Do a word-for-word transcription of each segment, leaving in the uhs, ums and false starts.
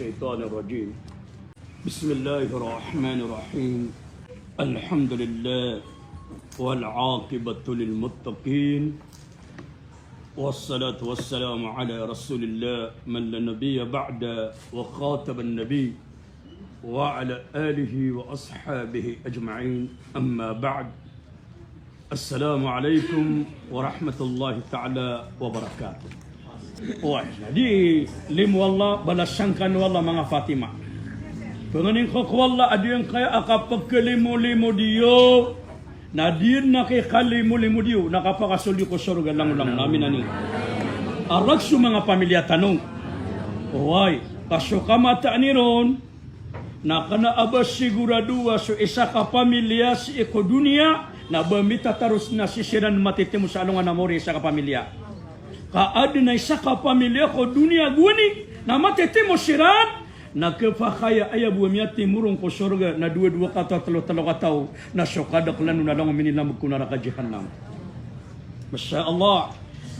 الشيطان الرجيم. بسم الله الرحمن الرحيم. الحمد لله والعاقبة للمتقين، والصلاة والسلام على رسول الله من لا نبي بعده وخاتم النبي وعلى آله وأصحابه أجمعين. أما بعد. Assalamu alaikum warahmatullahi ta'ala wabarakatuh. Oway, na di limo o Allah, balasan kano o Allah, manga Fatima. Pangnin ko ko Allah a giyangkaya a kapakalimolimo iyo, na di na kikalimolimo iyo, na kapakasold iyo ko sorga langolangon. Amin, amin. Arak so manga pamilya tano. Oway, ka so kamataan iron, na kena a ba sigurado a so isa ka pamilya sii ko doniya, na ba mitataros na sii siran matitimo sa alongan a maori isa ka pamilya. Ka aden a isa ka pamilya ko doniya gowani, na matitimo siran, na kepakay a aya bo a miyatimo ron ko sorga, na dowa-dowa kataw, telo-telo kataw, na so kadakelan on na langon minilamog ko naraka Jahannam. Masha Allah.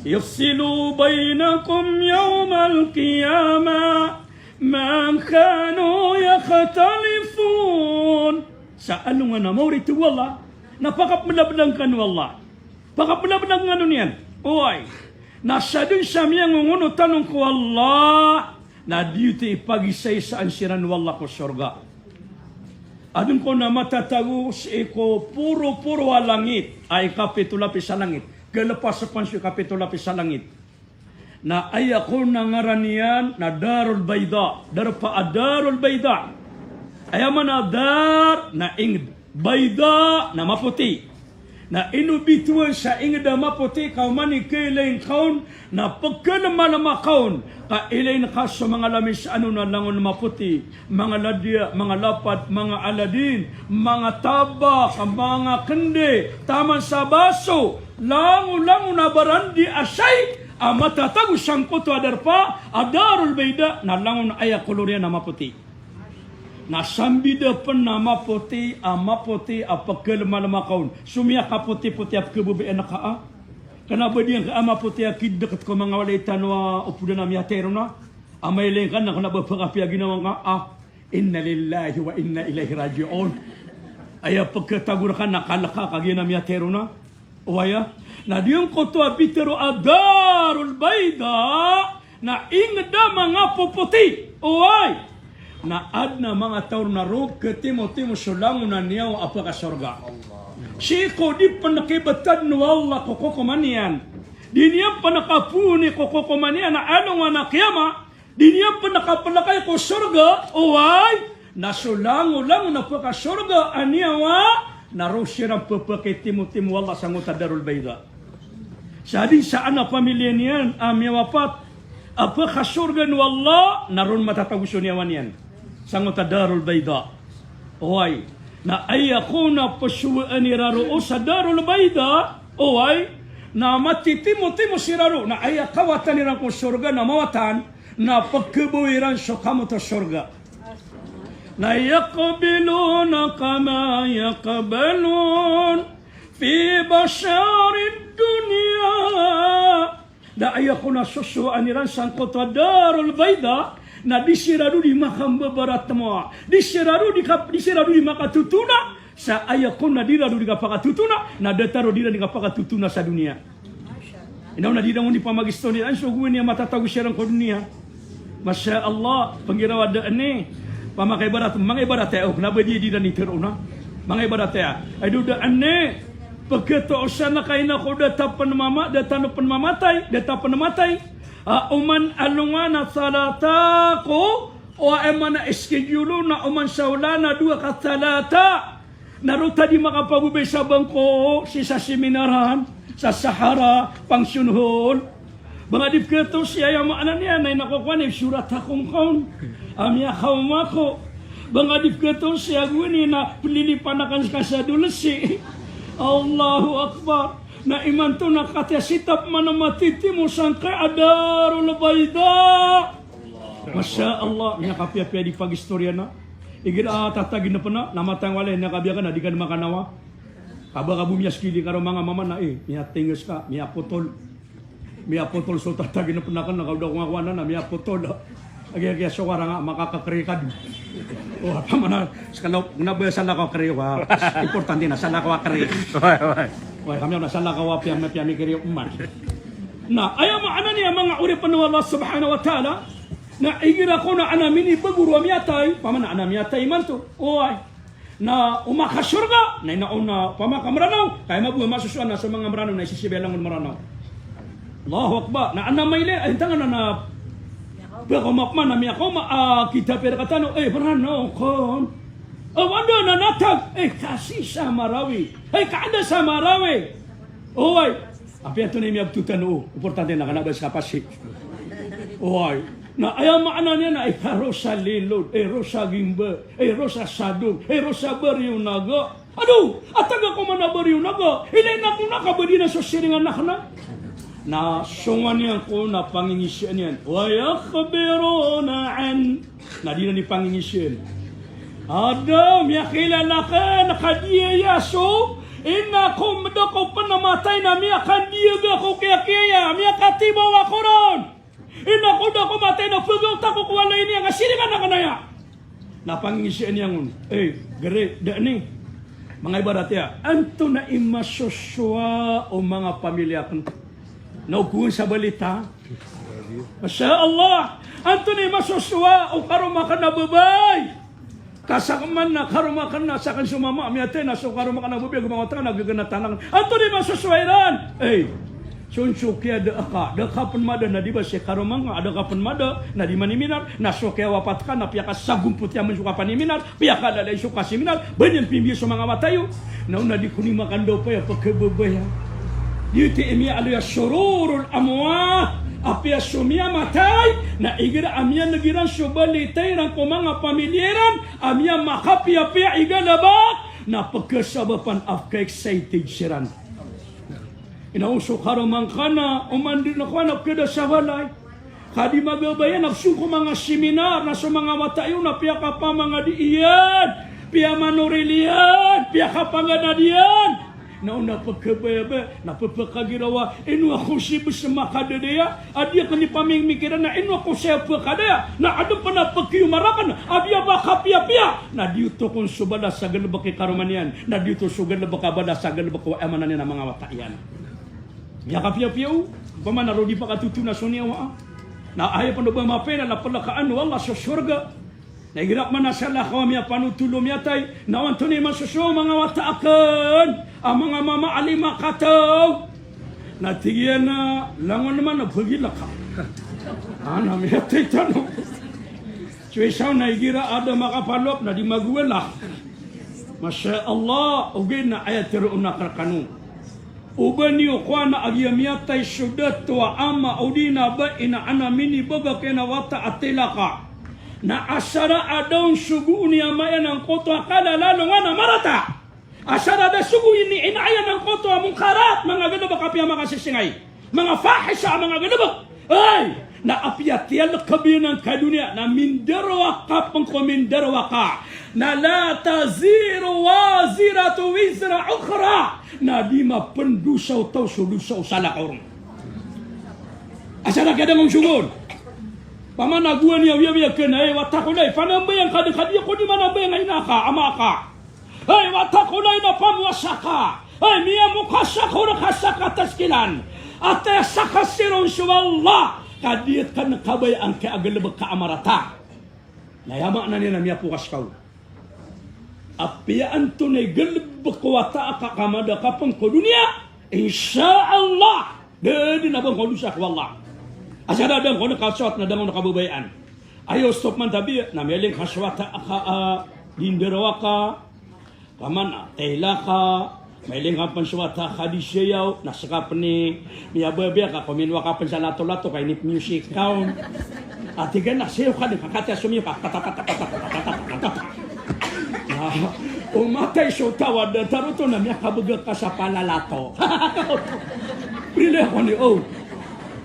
يفصل بينكم يوم القيامة ما كانوا يختلفون. Sa alongan a maori, tig o Allah, na pakapelabelang kano o Allah. Pakapelabelang kano niyan. Oway. Na sadn sa miyangongonotan on ko Allah, na di oto ipagisaisaan siran o Allah ko sorga. Aden kon a matatago sii ko poroporo a langit, a ikapito lapis a langit. Kelepas pan so ikapito lapis a langit. Na aya kon a ngaran iyan na Darul Baida, darpa a Darul Baida. Aya maana a dar na inged, baida na mapoti. Na ino bitowan sa inged a mapoti, ka oman i kailayn ka on na pekelemalema ka on, ka ilayn ka so manga lamisaan on a langon mapoti, manga ladiya, manga lapad, manga aladin, manga tabak, manga kende, taman sa baso, langolangon a barandi a shay a matatago sangkoto a darpa a Darul Baida, na langon aya kolor iyan a mapoti. Na sambi da pen a mapoti, a mapoti a pekelemalema ka on. So miyakapotipoti a pekebebeen ka a. Kena ba di ngka a mapoti a kideket ko manga walay tano a opodan a miyatero na. A mailay ngka na kena ba pekapiya ginawa ngka a. Inna lillahi wa inna ilaihi raji'un. Aya peketagor ka na kaleka ka giya na miyatero na. Oway a, na giyangkoto a pitharo a Darul Baida, na inged a manga popoti. Oway. Na aden a manga taw na roo ketimotimo so langon a niyawa a pekasorga. Sii ko di pen kibetad o Allah ko kokoman iyan. Di niyan pen kapooni ko kokoman iyan a alongan a kiyama. Di niyan pen kapelakay ko sorga, oway, na so langolangon a pekasorga a niyawa, na roo siran pepekitimotimo o Allah sangkoto a Darul Baida. Sa di sa ana pamilya niyan a miyawapat a pekasorga o Allah, na roo matatago so niyawa niyan sangkoto a Darul Baida. Oway, na aya kon a pesowaan iran roo sa Darul Baida, oway, na matitimotimo siran roo, na aya kawatan iran ko sorga na mawatan, na pekebao iran so kamoto sorga. Na yaqbiluna kama yaqbalun fi basharid dunya. Na aya kon a sosowaan iran sangkoto a Darul Baida, na di siran roo di makambabaratema, di siran roo di kap-, di siran roo di makatotona, sa aya kon a di ran roo di kapakatotona, na datar o di ran di kapakatotona sa doniya. Ino na di ran di pamagistori, an so gowani a matatago siran ko doniya. Masha Allah, pengiraw a da ane. Pamakaibarat, mangaibarat aya, o, kena ba di, di ran itero na. Mangaibarat aya. Ay do da ane. Peketosan ka ina ko da ta pen mama, da tano pen mamatay, da ta pen matay. A, oman alongan a talata ko, o, aya maana schedule na oman sa olan a dowa ka talata. Na roo ta di makapagobay sa bangko, sii sa seminaran, sa Sahara, function hall. Ba nga di peketosi aya maana niyan, na ina ko kowan i sorat ako ngka on a miyakaoma ako. Ba nga di peketosi a gowani na pelilipan aken ka sa dolesi. Allahu Akbar. Na imanto na katiya sitap man a matitimo sangkai a Darul Baida. Masha Allah, miyakapiyapiya di pagistoriya na. Igira tatagin pen a, na matay ngka walay, na kabiya ka na di ka makanawa. Kaba ka bo miyaskili ka roo manga mama na, eh, miyatinges ka, miyapotol. Miyapotol so tatagin pen aken na kaoda ko nga kowan na, miyapotol. Agi, agi, so warang a makakakri ka di. O, apa mana, sekalo, na ba salakaw a kri, wa, importante na salakaw a kri. Oway, oway. Oway, kami na salakaw a piyam-, piyamikiri man. Na, aya maana niyan manga oripn o Allah subhanahu wa ta'ala, na igira ko na adn a minibagoro a miyatay, pamana adn a miyatay imanto. Oway. Na o makasorga, na ino on a pamaka Mranaw, ka aya mambo a masosowa na so manga Mranaw na isisiba iyan langon Mranaw. Allahu Akbar. Na adn a mailay, ay, tangan na, na, pakaoma pman a miyakaoma, a, kita pira katano, eh, Mranaw kon. O, anda na natag, eh, kasi sa Marawi. Ay, ka anda sa Marawi. Oway. Apiya antonaa i miyabtotan o, importante na kna ba ska pasi. Oway. Na aya maana niyan na, eh, ka Rosa Lilod, eh, Rosa Gimba, eh, Rosa Sadong, eh, Rosa Barrio Naga. Ado, a taga ko man a Barrio Naga, ilay na ko na ka ba di na so siringan akn a. Na songan iyan ko na pangingisian iyan. Wa yakhbiruna an Na di na di pangingisian. Ado, miyakilala ka na kadiya iya so, ino ko mada ko pn a matay na miyakandiyaga ko kiyakiya iya, miyakatibawa ko ron. Ino ko da ko matay na pagawta ko ko walay niyan, ka siringan akn aya. Na pangingisian iyan on. Eh, gari, da ni. Manga ibarat iya, antonaa i masosowa o manga pamilya akn. Na ogoon sa balita. Masha Allah. Antonaa i masosowa o karoma akn a babay. Ka sakn man na karoma akn na sakn so mama a miyatay na so karoma akn a babay a gomawata na gaganatan akn. Antonaa i masosowa iran? Eh. So, so kiyada aka, da ka pn mada na di ba si karoma nga, da ka pn mada na di maniminar, na so kiyawapat ka na piyakasagompot iyan man so kapaniminar, piyakalalay so kasiminar, ba niyan pimbiya so manga wata iyo. Na on na di ko niyo makandaw paya pkhababaya. Di ti miyaaloy a shururul amwat. Apiya so miyamatay, na igira a miyaneg iran so balita iran ko manga pamilya iran, a miyamakapiyapiya i galbk, na pkhasabapan a pkha-excited siran. Ino so karoma ngka na, oman di na ko anak keda sa walay. Ka di magabaya na so ko manga seminar, na so manga wata iyo na piyakapamangadi iyan, piyamanoril iyan, piyakapanganad iyan. Na on na pkhabayabaya, na pphakagirawa, ino ako si bs makadadaya, a di akn di pamimikiran na ino ako saya pkadaya, na adn pn a pkiyomar akn, a biya ba kapiyapiya, na di oto kon so balas a galbk i karoma niyan, na di oto so galbk a balas a galbk o aya maana niyan a manga wata iyan. Miyakapiyapiya o, opama na roo di pakatoto na so niyawa. Na aya pn o ba mapira na plakaan o Allah so sorga. Na igira pman a salakaw a miyapanotol o miyatay, na o antonaa i masosowa o manga wata akn, a manga mama a lima kataw. Na tig iyan a langon man a pagilaka. Ana miyatay tano. So isa on na igira a da makapalop na di magowala. Masha Allah, ogaid na aya tharoon akn rkano. O ba niyo kowa na a giya miyatay so dato a ama odi na bai na adn a minibagak iyan a wata a tilaka. Na asar a da on sogoon i ama iyan angkoto a kalalalongan a marata. Asar a da sogoon i ina iyan angkoto a mongkarat, manga galbk a piyamakasisingay. Manga fahisha, manga galbk. Ay, na apiya tiyalkab iyan angkai a doniya, na mindarowaka pn ko mindarowaka. Na la taziru waziratun wizra ukhra. Na di mapndosa o taw so dosa o salakaw ron. Asar a kiyadang on sogoon. Opama na gowani a wiyawiya kna, eh, wata ko lay, panambayang ka dn, ka di ako di manambayang a ina ka, ama ka. Hay, wata ko lay, na pamowasa ka. Hay, miyamokasa ko rka sa kataskilan. Atay a sakasi ron so Allah, ka di kn kabayaan ka a galbk ka a marata. Na aya maana niyan na miyapokas ka on. Apiya antonaa i galbk o wata aka ka mada ka pn ko doniya, insha Allah, da dn a ba ngka on dosa ko Allah. Asar a da ngka on kasowat na da ngka on kababayaan. Aya stop man tabiya, na miyailay ngka so wata aka a di ndarawa ka, Kaman a, tayla ka, mailay ngka pn so wata ka di siyaw, na ska pn i miyababaya ka, ko minowaka pn sa lato-lato ka inip music ka on. A tig iyan a siyaw ka di, ka katiya somiyaw ka, patapatapatapatapatapatap. Na, o matay so taw a datar oto na miyakabagak ka sa palalato. Prilay ako ni, o.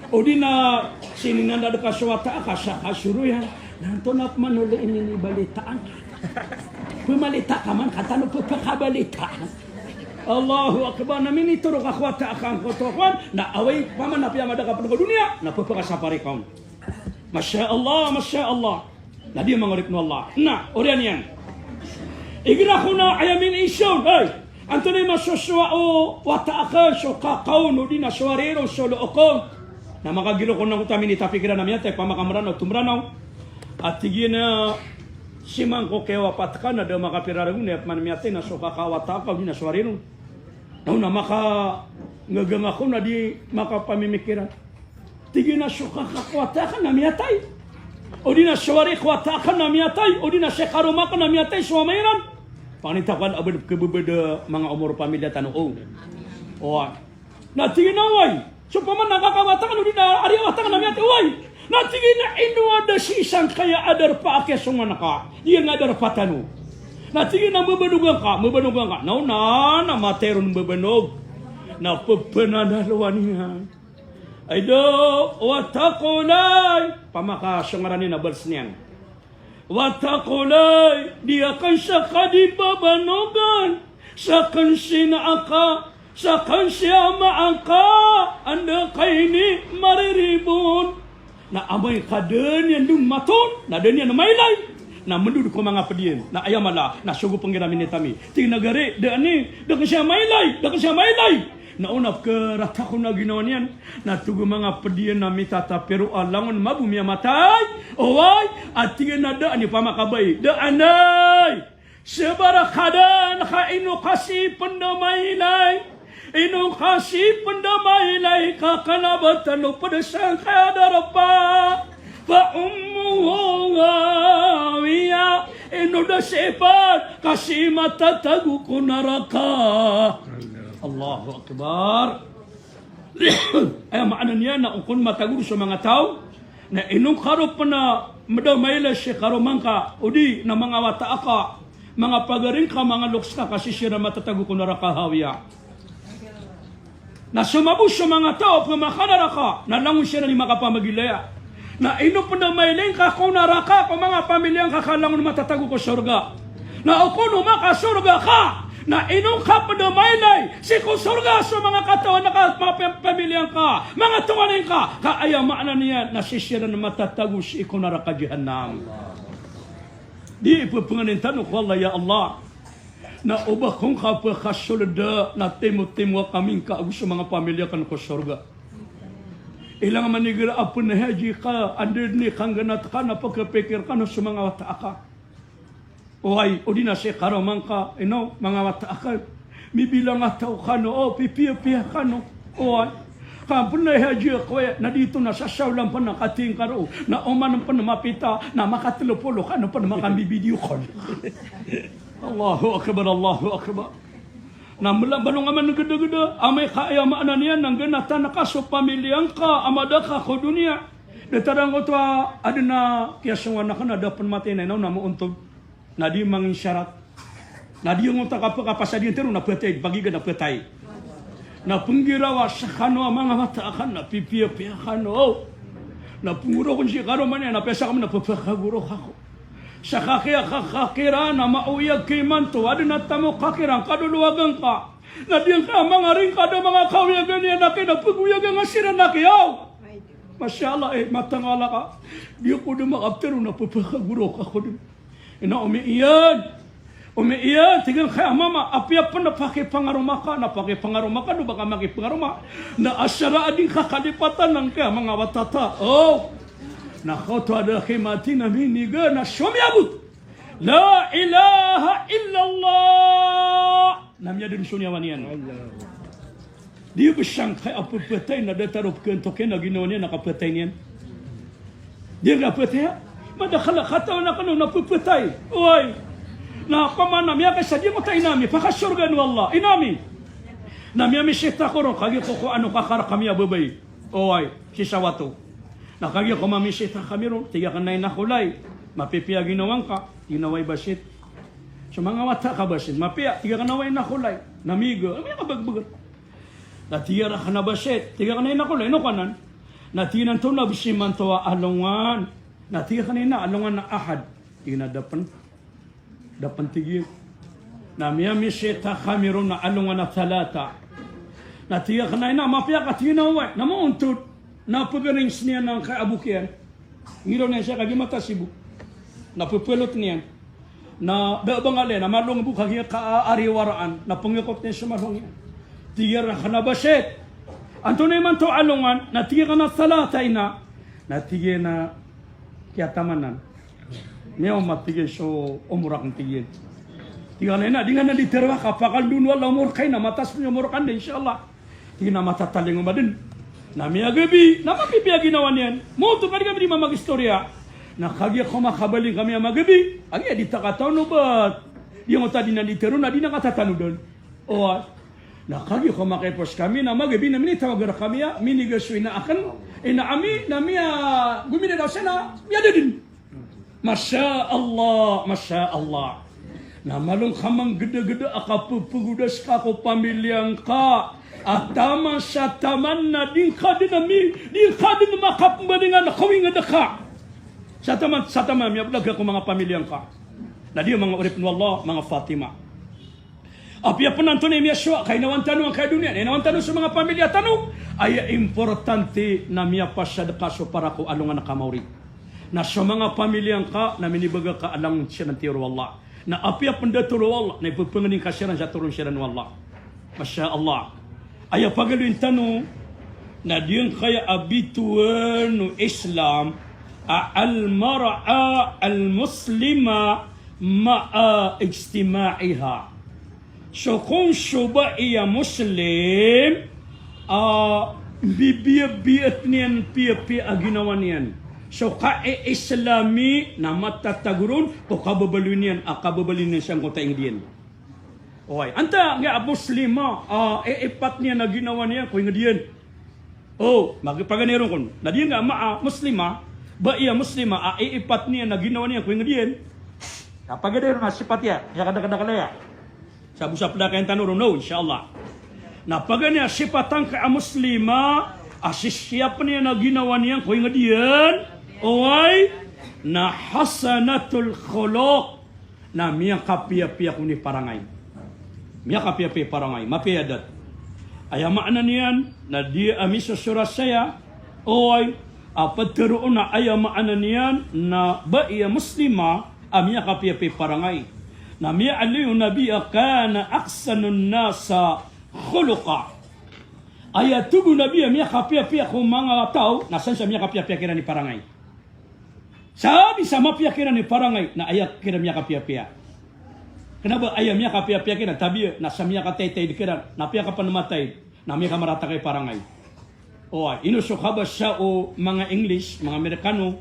O di na, sininandad ka so wata ka sa kasoroyan. Na antonaa pman o lay ini ni balitaan. Pmalita ka man, katano pphakabalita. Allahu Akbar, na minitoro ka ko wata ka angkoto kowan, na away, paman na piyamada ka pn ko doniya, na pphakasapari ka on. Masha Allah, masha Allah. Na di manga oripn o Allah. Na oriyan iyan. Igira ko na aya miniiza on, hay, antonaa i masosowa o wata akn, so kaka on odi na so ari ron, so look on. Na makagilok on angkoto a minitapikiran a miyatay, pamakaMranaw to Mranaw. A tig iyan a, sii man ko kiyawapat ka na da makapiraragon, aya pman miyatay na so kaka o wata ka odi na so ari ron. Na o na makangaganga ko na di makapamimikiran. Tig iyan a so kaka ko wata akn na miyatay, odi na so ari ko wata akn na miyatay, odi na so karoma akn na miyatay, so amay iran. Pangnin ta ko a ba kababad a manga omor o pamilya tano. O. Oway. Na tig iyan a oway. So paman na kaka o wata akn odi na ari o wata akn na miyatay, oway. Na tig iyan a ino a da sii sangkaya a darpa a kiyasongan ka, aya nga darpa tano. Na tig iyan a mbabanogan ka, mbabanogan ka. Na o na, na matay ron mbabanog. Na ppananalowan iyan. Ay da, wata ko lay. Pamakasongaran iyan a bals niyan. Wata ko lay, di akn sa ka di babanogan, sakn si ina aka, sakn si ama aka, anda ka ini mariribon. Na amay ka da niyan dn maton, na da niyan mailay. Na mndod ko manga pd iyan. Na aya mala, na sogo pnggiramin i tami. Tig iyan a gari, da ani, da akn siya mailay, da akn siya mailay. Na o na pkharata ko na ginawa niyan. Na togo manga pd iyan a mitatapiro a langon mabo miyamatay. Oway, a tig iyan a da ani pamakabay. Da anay. Sabar ka da, na ka ino ka sii pn da mailay. Ino ka sii pn da mailay, ka kna ba tano pd sangkaya darpa. Fa ummuhu hawiya. Ino da sii pn, ka sii matatago ko naraka. Allahu Akbar. Aya maana niyan na o kon matagor so manga taw, na ino ka ro pn a mda mailay si karoma ngka, odi na manga wata aka, manga pagari ngka, manga loks ka, ka sii siran matatago ko naraka hawiya. Na so mabo so manga taw a pmakanaraka, na langon siran i makapamagilaya. Na ino pn da mailay ngka ko naraka ko manga pamilya ngka ka langon matatago ko sorga. Na o kono makasorga ka, na ino ngka pn da mailay sii ko sorga so manga katawan ka, manga pam-, pamilya ngka, manga tonganay ngka, ka aya maana niyan na sii siran matatago sii ko naraka jahannam. Di ipphangnin tano ko Allah, ya Allah. Na o ba ko ngka pkhasold na timotimo a kami ngka ago so manga pamilya kano ko sorga. Ilang man igira a pn haji ka, anda dn i kanggnat ka na pkhapikir kano so manga wata aka. Oway, odi na si karoma ngka, ino, manga wata aka. Mibilang a taw kano, o, pipiyapiya kano. Oway. Ka pn a haji ako aya, na di to na sasaolan pn a katii ngka roo. Na oman pn mapita, na makatlo polo kano pn makambi-video call. Allahu Akbar, Allahu Akbar. Na mla, ba ino nga man gdagda, amay ka aya maana niyan na nggnatan ka so pamilya ngka a mada ka ko doniya. Datar angkoto a adn a kiyasongan akn a da pn matay na ino na moontod. Na di manginsarat. Na di angkoto a kapakapasad iyan tero na phatay, pagiga na phatay. Na pnggirawa sa kano a manga wata akn na pipiyapiya kano. Na pnggorokn si karoma niyan na piyasakam na pphakagorok ako. Sa kakiya ka, kakira na maoyag ka imanto, adn a tamok ka kiran, kadolowagan ka. Na di ngka manga ring ka da manga kaoyagan iyan aki na pgoyagan ka siran aki, aw. Masha Allah, eh, matangala ka. Di ako da makaptero na pphakagorok ako dn. Ino, omi iyan. Omi iyan, tig iyan ka a mama, apiya pn na pakipangaroma ka, na pakipangaroma ka, o ba ka makipangaroma. Na asar a di ngka kalipatan angkaya manga wata ta. O. Na kaoto a da ki mati na miniga na somiyabot. La ilaha illallah. Na miyadn so niyawa niyan. Di bs angkaya a pphatay na datar o pkhantok iyan a ginawa niyan a kaphatay niyan. Di ngka phataya. Madakl a katawan akn on na pphatay. Oway. Na pman a miyakaisa di ngkoto a ina mi, pakasorga o Allah. Ina mi. Na miyamisita ko ron, kagiya ko ko ano kakar kami a babay. Oway. Sii sa wato. Na kagiya ko mamisita kami ron, tig akn a ina ko lay. Mapipiya ginawa ngka, ina, oway basit. So manga wata ka basit, mapiya, tig akn a oway ina ko lay. Na miga, miyakabagbag. Na tig iyan a rakn a basit, tig akn a ina ko lay, ino ko anan? Na tig iyan a antonaa bs imanto a alongan? Na tig akn a ina, alongan a Ahad. Tig iyan a da pn. Da pn, tig iyan. Na miyamisita kami ron a alongan a Thalatha. Na tig akn a ina, mapiya ka, tig iyan a oway. Na moontod. Na pgarings niyan angkaya a bok iyan. Ngiraw niyan siya kagiya matas i bo. Na pepelot niyan. Na da a bangal iyan, na malong bo kagiya ka a, ari waraan. Na pengekot niyan so malong iyan. Tig iyan a kena ba, Sheikh, antonaa imanto a alongan? Na tig iyan a kena Thalatha ina. Na tig iyan a kiyatamanan. Miyaoma, tig iyan, so omor aken, tig iyan. Tig iyan a, ina, di nga na di tero a kapakal doon, wala omor ka, ina, matas pn i omor ka, ina, insha Allah. Tig iyan a matatalingoma den. Na miyagabi, na mapipiya ginawa niyan. Moto ka di kami di mamagistoriya. Na kagiya ko makabaling kami a magabi, kagiya di ta katano ba. Di nga ta di na di tero, na di na katatano den. Oway. Na kagiya ko makaipos kami, na magabi na minitawag rkami a miniga so ina aken, ina ami, na miya, gomina daw siya na miyada den. Masha Allah, masha Allah. Na malong ka manggedageda a kapepegodas ka ko pamiliya ngka a taman sa taman na di ngka den ami, di ngka den makapembalingan ko inged ka. Sa taman, sa taman, miyablag ka ko manga pamiliya ngka. Na di, manga oripn o Allah, manga Fatima. Apiya pn antonaa i miyasowa, kainawan tano angkaya doniya, na inawan tano so manga pamiliya tano. Aya importante na miyapasad ka so para ko alongan a kamaori. Na so manga pamiliya ngka na minibaga ka a langon siran, tig o Allah. Na apiya pn da toro o Allah, na ipepengeni ngka siran sa toron siran o Allah. Masha Allah. Aya pagaloyin tano, na di angkaya a bitowan o Islam a al-mar'a al-muslima ma'a ijtima'iha. So kon so bai a Muslim a bibiyabiyat niyan piyapiya a ginawa niyan. So ka-i-Islami na matatago ron ko kababaloy niyan a kababaloy niyan sangkoto a inged iyan. Oway, antaa nga a Muslima a iipat niyan a ginawa niyan ko inged iyan. O, magi-, paganay ron kon. Na di nga ma-, a Muslima, bai a Muslima a iipat niyan a ginawa niyan ko inged iyan. Na paganay ron a sipat iyan, aya kadakadakl iyan. Sa bo sa pdakayan tano ron, no, insha Allah. Na paganay a sipat angkai a Muslima a sisiyap niyan a ginawa niyan ko inged iyan. Oway, na hasanatul khuluq. Na miyakapiyapiya kon i parangay. Miyakapiyapiya i parangay, mapiya i adat. Aya maana niyan, na di a misosorat saya, oway, a ptharoon a aya maana niyan, na bai a Muslima a miyakapiyapiya i parangay. Na miyaaloy o Nabi a kana ahsanun nasi khuluqa. Aya tig o Nabi a miyakapiyapiya ko manga taw, na san sa miyakapiyapiya kiran i parangay. Sabi sa mapiya kiran i parangay, na aya kiran miyakapiyapiya. Kena ba aya miyakapiyapiya kiran, tabiya, na sa miyakataytayd kiran, na piyakapn matayd, na miyakamarata ka i parangay. Oway, ino so kabasa o manga English, manga Amerikano,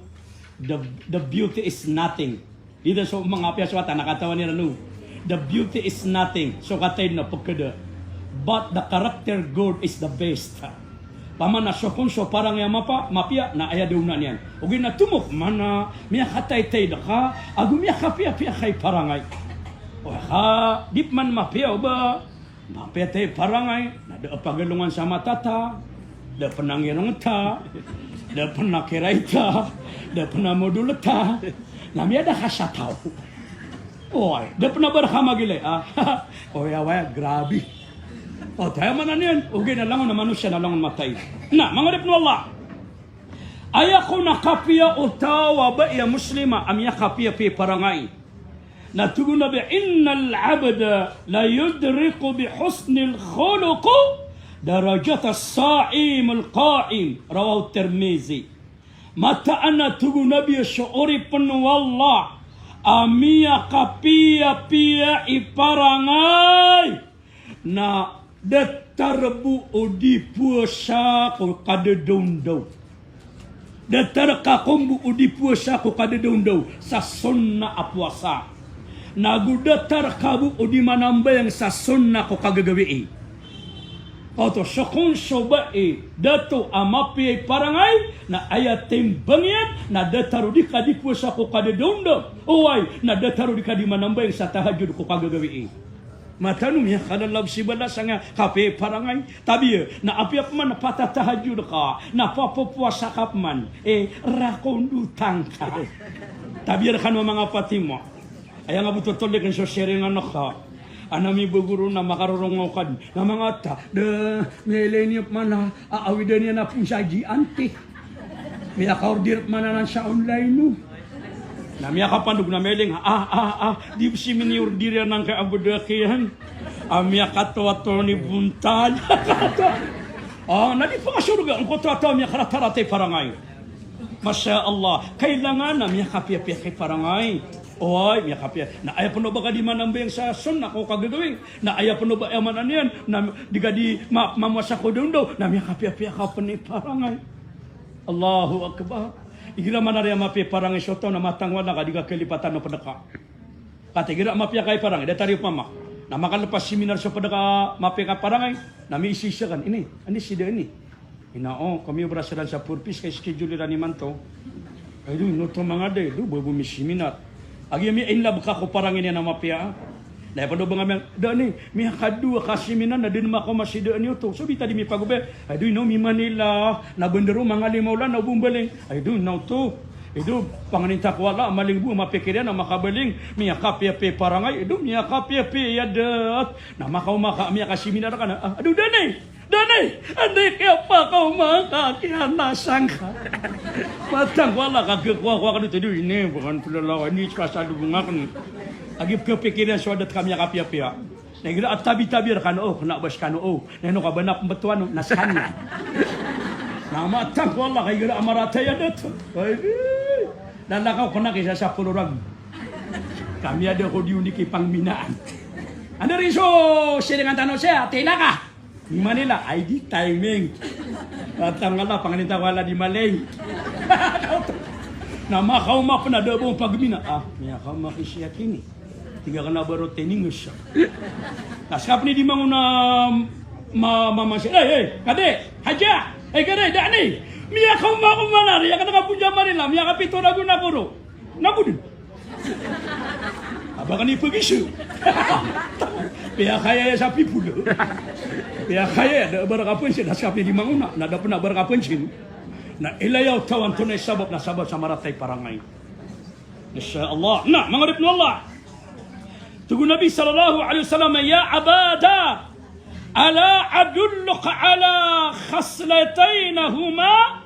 the, the beauty is nothing. Di da so manga apiya so wata, na katawan iran o. The beauty is nothing. So katayd na pekeda. But the character good is the best. Pamana so kon so parangay a mapa-, mapiya, na aya da onan iyan. Ogaid na tomok man a miyakataytayd ka, ago miyakapiyapiya ka i parangay. Oway ka, di pman mapiya o ba, mapiya ta i parangay, na da a pagalongan sa mata ta, da pn a ngirong ta, da pn a kiray ta, da pn a modol ta, na miyada ka sa taw. Oway, da pn a ba rka magilay, a. Oway, oway, grabe. O, aya maana niyan, ogaid na langon a manosiya na langon matayd. Na, manga oripn o Allah. Aya kon a kapiya o taw a bai a Muslima a miyakapiyapiya i parangay. Na tig o Nabi, innal abda la yudriku bi husnil khuluq darajatas sa'imil qa'im. Rawahu Tirmizi. Mataan a tig o Nabi a so oripn o Allah a miyakapiyapiya i parangay na datar bo o di powasa ko kadadawndaw. Datar ka kon bo o di powasa ko kadadawndaw sa sunnah a powasa. Na go datar ka bo o di manambayang sa sunnah ko kagagawii. Oto, so kon so bai, dato a mapiya i parangay, na aya timbang iyan, na datar o di ka di powasa ko kadadawndaw. Oway, na datar o di ka di manambayang sa tahajjud ko kagagawii. Mataan o miyakalalag si balas angkaya kapiya i parangay. Tabiya, na apiya pman patatahajjud ka, na papopowasa ka pman, e, rakondotan ka. Tabiya rkano a manga Fatima. Aya nga bo totol di ken so siringan ka. Ana mibago ron na makarorong ngka den. Na manga ta, da, miyailay niyan pman a, a, awidan iyan a pn sa G anti. Miyakaorder man anan sa online o. Na miyakapandog na miyailay nga, ah, ah, ah, di bo si miniorder anan ka abdaki yan. Ah, miyakatoato ni bontal. Ah, na di pakasorga angkoto a taw a miyakaratarata i parangay. Masha Allah. Kailangan na miyakapiyapiya ka i parangay. Oway, miyakapiya. Na aya pn o ba ka di manambayang sa sunnah ko kagagawing. Na aya pn o ba aya maana niyan, na di ka di ma-, mamowasa ko daondaw, na miyakapiyapiya ka pn i parangay. Allahu Akbar. Igira manari a mapiya i parangay so taw na matangwala ka di ka kalipatan o pd ka. Katii igira mapiya ka i parangay, datar i opama. Na makalepas seminar so pd ka mapiya ka parangay, na miisaisa ka, ini, ani si da ini. Ino, o, kami obra siran sa purpose ka schedule iran imanto. Ay, do, ino oto manga da, do, ba bo miseminar. Agi ami inlab ka ko parangay niyan a mapiya. Na aya pn o ba nga miyan, da ini, miyakadowa ka seminar na da ini makaoma si da ini oto. So bita di mipagobay, ay, do, ino mi Manila, na bendero manga lima olan na bo mbaling. Ay, do, ino oto. Ay, do, panganinta ko Allah, maling bo mapikir iyan a makabaling, miyakapiyapiya i parangay, ay, do, miyakapiyapiya i adat. Na makaoma ka, miyakaseminar ka na, ah, ado, da ini, da ini, anda i kiyapakaoma ka, kiyanasang ka. Matangwala ka, gkowa-kowa ka dito, ado, ini, bakan plalakaw, ini, kasalubong akn. Agi pkapikir iyan so adat ka miyakapiyapiya. Na igira a tabi-tabi rkano, o, kna ba skano, o. Na ino ka ba na pmbtowan, o, na skaniyan. Na matangwala ka igira a marata i adat. Ay, di. Lalakaw kna ki sa sapolo ragon. Kami a da ko di onik i pangminaan. Anda rin so siringan tano siya, tila ka. Di Manila, ay di timing. Matangwala, panganinta ko Allah di maling. Na makaoma pn a da bo pagmina. Ah, miyakaoma ki siya kini. Tig akn a ba ro tininges. Na ska pn i di mangona ma-, ma-, masi, "Ey, ey, kade, haja, ey, kade, da ini. Miyakaoma ko manari, aya kna ka bo di Manila, miyakapito ragon ako ro." Na bo dn. A ba kani pgiso. Piyakaya iya sa pipolo. Piyakaya iya, da a ba rka pnsin, na ska pn i di mangona, na da pn a ba rka pnsin. Na ilaya o taw antonaa i sabap, na sabap sa marata i parangay. Insha Allah. Na, manga oripn o Allah. Tig o Nabi sallallahu alaihi wasallam, "Ya Aba Dhar, ala adulluka ala khaslatayn huma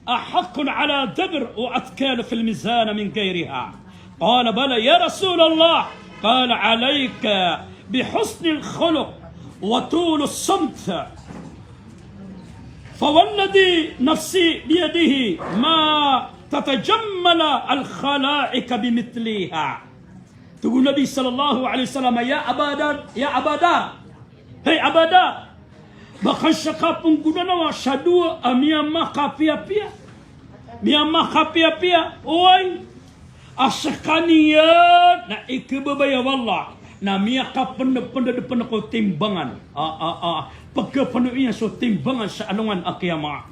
ahaqqun ala dabr wa athqal fil mizan min ghayriha?" Qala, "Bala ya Rasulallah." Qala, "Alayka bi husnil khuluq wa tulis samt." Fawalladhi nafsi biyadihi ma tatajammalu al-khalaiqu bimithliha. Tig o Nabi sallallahu alaihi wasallam, "Ya Aba Dhar, ya Aba Dhar. Hey Aba Dhar, ba ka ska pnggonanawa sa dowa a miyamakapiyapiya. Miyamakapiyapiya, oway." A skaniyan na ikhababaya o Allah na miyakapndpnd pn ko timbangan. A, a, a, pkhapno iyan so timbangan sa alongan a kiyamat.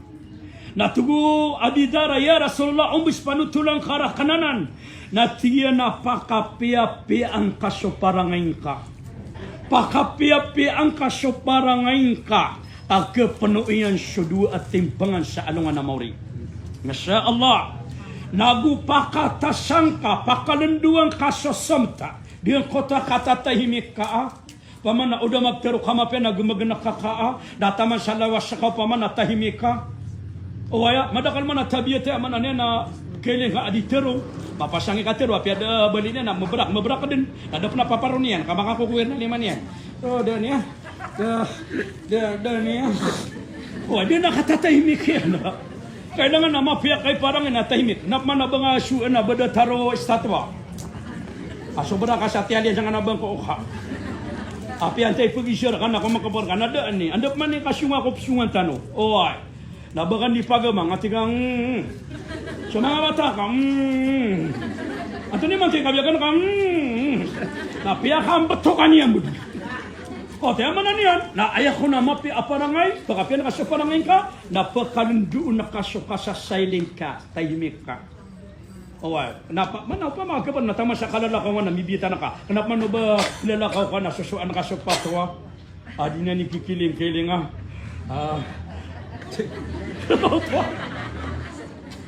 Na tig o Abi Dhar, "Ya Rasulullah, ombs panotolan ka rakn anan?" Na tig iyan a pakapiyapiyaan ka so parangay ngka. Pakapiyapiyaan ka so parangay ngka. Ka khapno iyan so dowa a timbangan sa alongan a maori. Masha Allah. Nago pakatasan ka, pakalndoan ka so samt. Di ngkoto a katatahimik ka a. Opama na o da maptharo ka mapiya na gmgnk ka ka a. Da taman sa lawas ka opama na tahimik ka. O aya, madakl man a tabiat iyan a maana niyan na kailing ka a di tharo. Mapasang i katharo, apiya da bali niyan na mbrak, mbrak dn. Na da pn a paparon iyan, ka makakokoir na lima niyan. O, da niyan. Da, da, da niyan. O, da na katatahimik iyan. Kailangan na mapiya ka i parangay na tahimik. Kna pman a ba nga so, na ba da tharo istatwa. A sobra ka sa tiyali sa nga na ba ngka oka. Apiya antaa i pgiza rka na ko makapor ka na da ani. Anda pman i kasonga ko psongan tano. Oway. Na ba ka di pagama nga tig ka, mm. So manga bata ka, mm. Antonaa i mantay ka biyagan ka, mm. Na piyakambtokan iyan bo. O, tiya maana niyan. Na aya kon a mapiya a parangay, pakapiya ka so parangay ngka, na pakalndoon ka so kasasailing ka, tahimik ka. Oway, na pa, mana opama ka ba na taman sa kalalakaw nga na mibitan ka. Kna pman o ba lalakaw ka na sosoan ka so patwa. A di niyan ikikilingkiling a. A.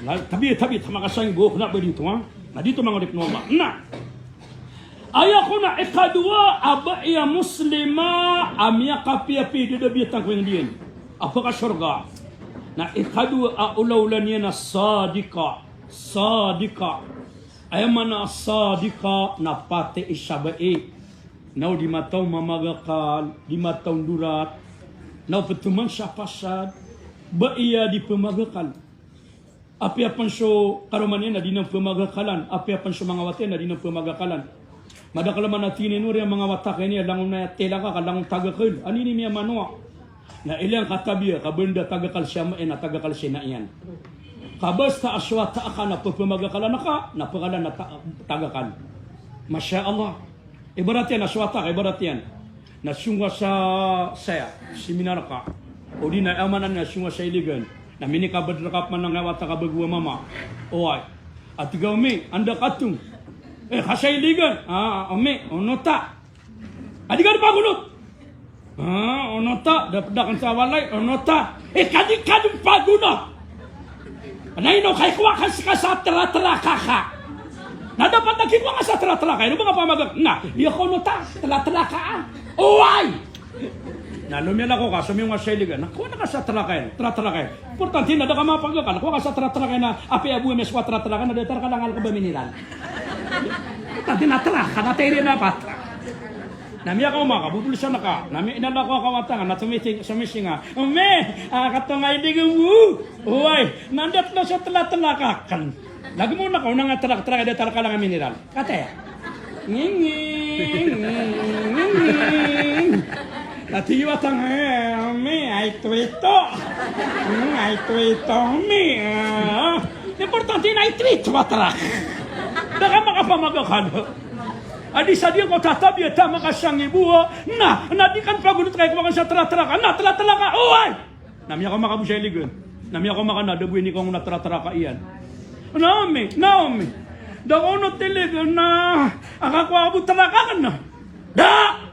Na, tabi, tabi, taman ka sa inggo, kna ba dito a. Na dito manga oripn o Allah. Na. Aya kon a ikadowa a bai a Muslima a miyakapiyapiya i da da biyatan ko ingd iyan a pkasorga. Na ikadowa a olaola niyan na sadiqa. Sadiqa. Aya maana a sadiqa na pati i sabai. Na o di mataw mamagakal, di mataw ndorat. Na o ptoman sa pasad, ba iya di pmagakal. Apiya pn so karoma niyan na di niyan pmagakalan, apiya pn so manga wata iyan na di niyan pmagakalan. Madakl man a tig iyan, ino ri a manga wata akn iyan, langon aya tilaka ka, langon tagakl. Anini miyamanowa. Na ilay angka tabiya ka ba anda tagakal si ama iyan na tagakal si ina iyan. Ka basta a so wata aka na pphamagakalan aka, na pakalan na ta-, tagakal. Masha Allah. Ibarat iyan, a so wata aka, ibarat iyan. Na siyong ka sa saya, seminar ka. O di na aya maana niyan na siyong ka sa Iligan. Na minikabad rka pman angkaya wata ka bago a mama. Oway. A tig a, "Omi, anda ka tong?" "Eh, ka sa Iligan." "Ah, Omi, onota." "A di ka dn pagonot?" "Ah, onota, da pd akn sa walay, onota." "Eh, ka di ka dn pagonot?" "Na ino ka ikowa ka ska sa tlatla ka ka?" "Na dapat na kikowa ka sa tlatla ka, ino ba nga pamagak?" "Na, di ako onota, tlatla ka." "Oway!" Na lomiyalakaw ka, somiyong ka sa Iligan, na kowa na ka sa tlatla ka iyan, tlatla ka iyan. Importante na da ka mapagakal, kowa ka sa tlatla ka iyan, na apiya bo a miyaskowa a tlatla ka na datar ka langal ka ba mineral. Importante na tlatla ka na tiri na patra. Na miyakaoma ka, bobolisan ka, na mi-, inalakaw ka a wata nga, na tomiting, somisinga. "Omi, ah, katonga Iligan bo." "Oway, na anda tlo so tlatla ka akn?" "Lagid mo na ka, o na nga tlatla ka, datar ka langal a mineral." Kataya. Nginging, nginging. Na tig i wata nga, "Eh, Omi, ay twito. Hmm, ay twito, Omi. Ah, importante na ay twito a trak. Da ka makapamagakal." A di sa di ngka tatabiya, taman ka sa ngibo, na, na di ka dn pagonot ka ikowa ka sa tlatla ka, na tlatla ka, oway! Na miyakaoma ka bo sa Iligan. Na miyakaoma ka na da bo ini ka onot a tlatla ka iyan. "Na Omi, na Omi. Da ka onot Iligan na, a kakowa ka bo tlatla ka akn na." "Da!"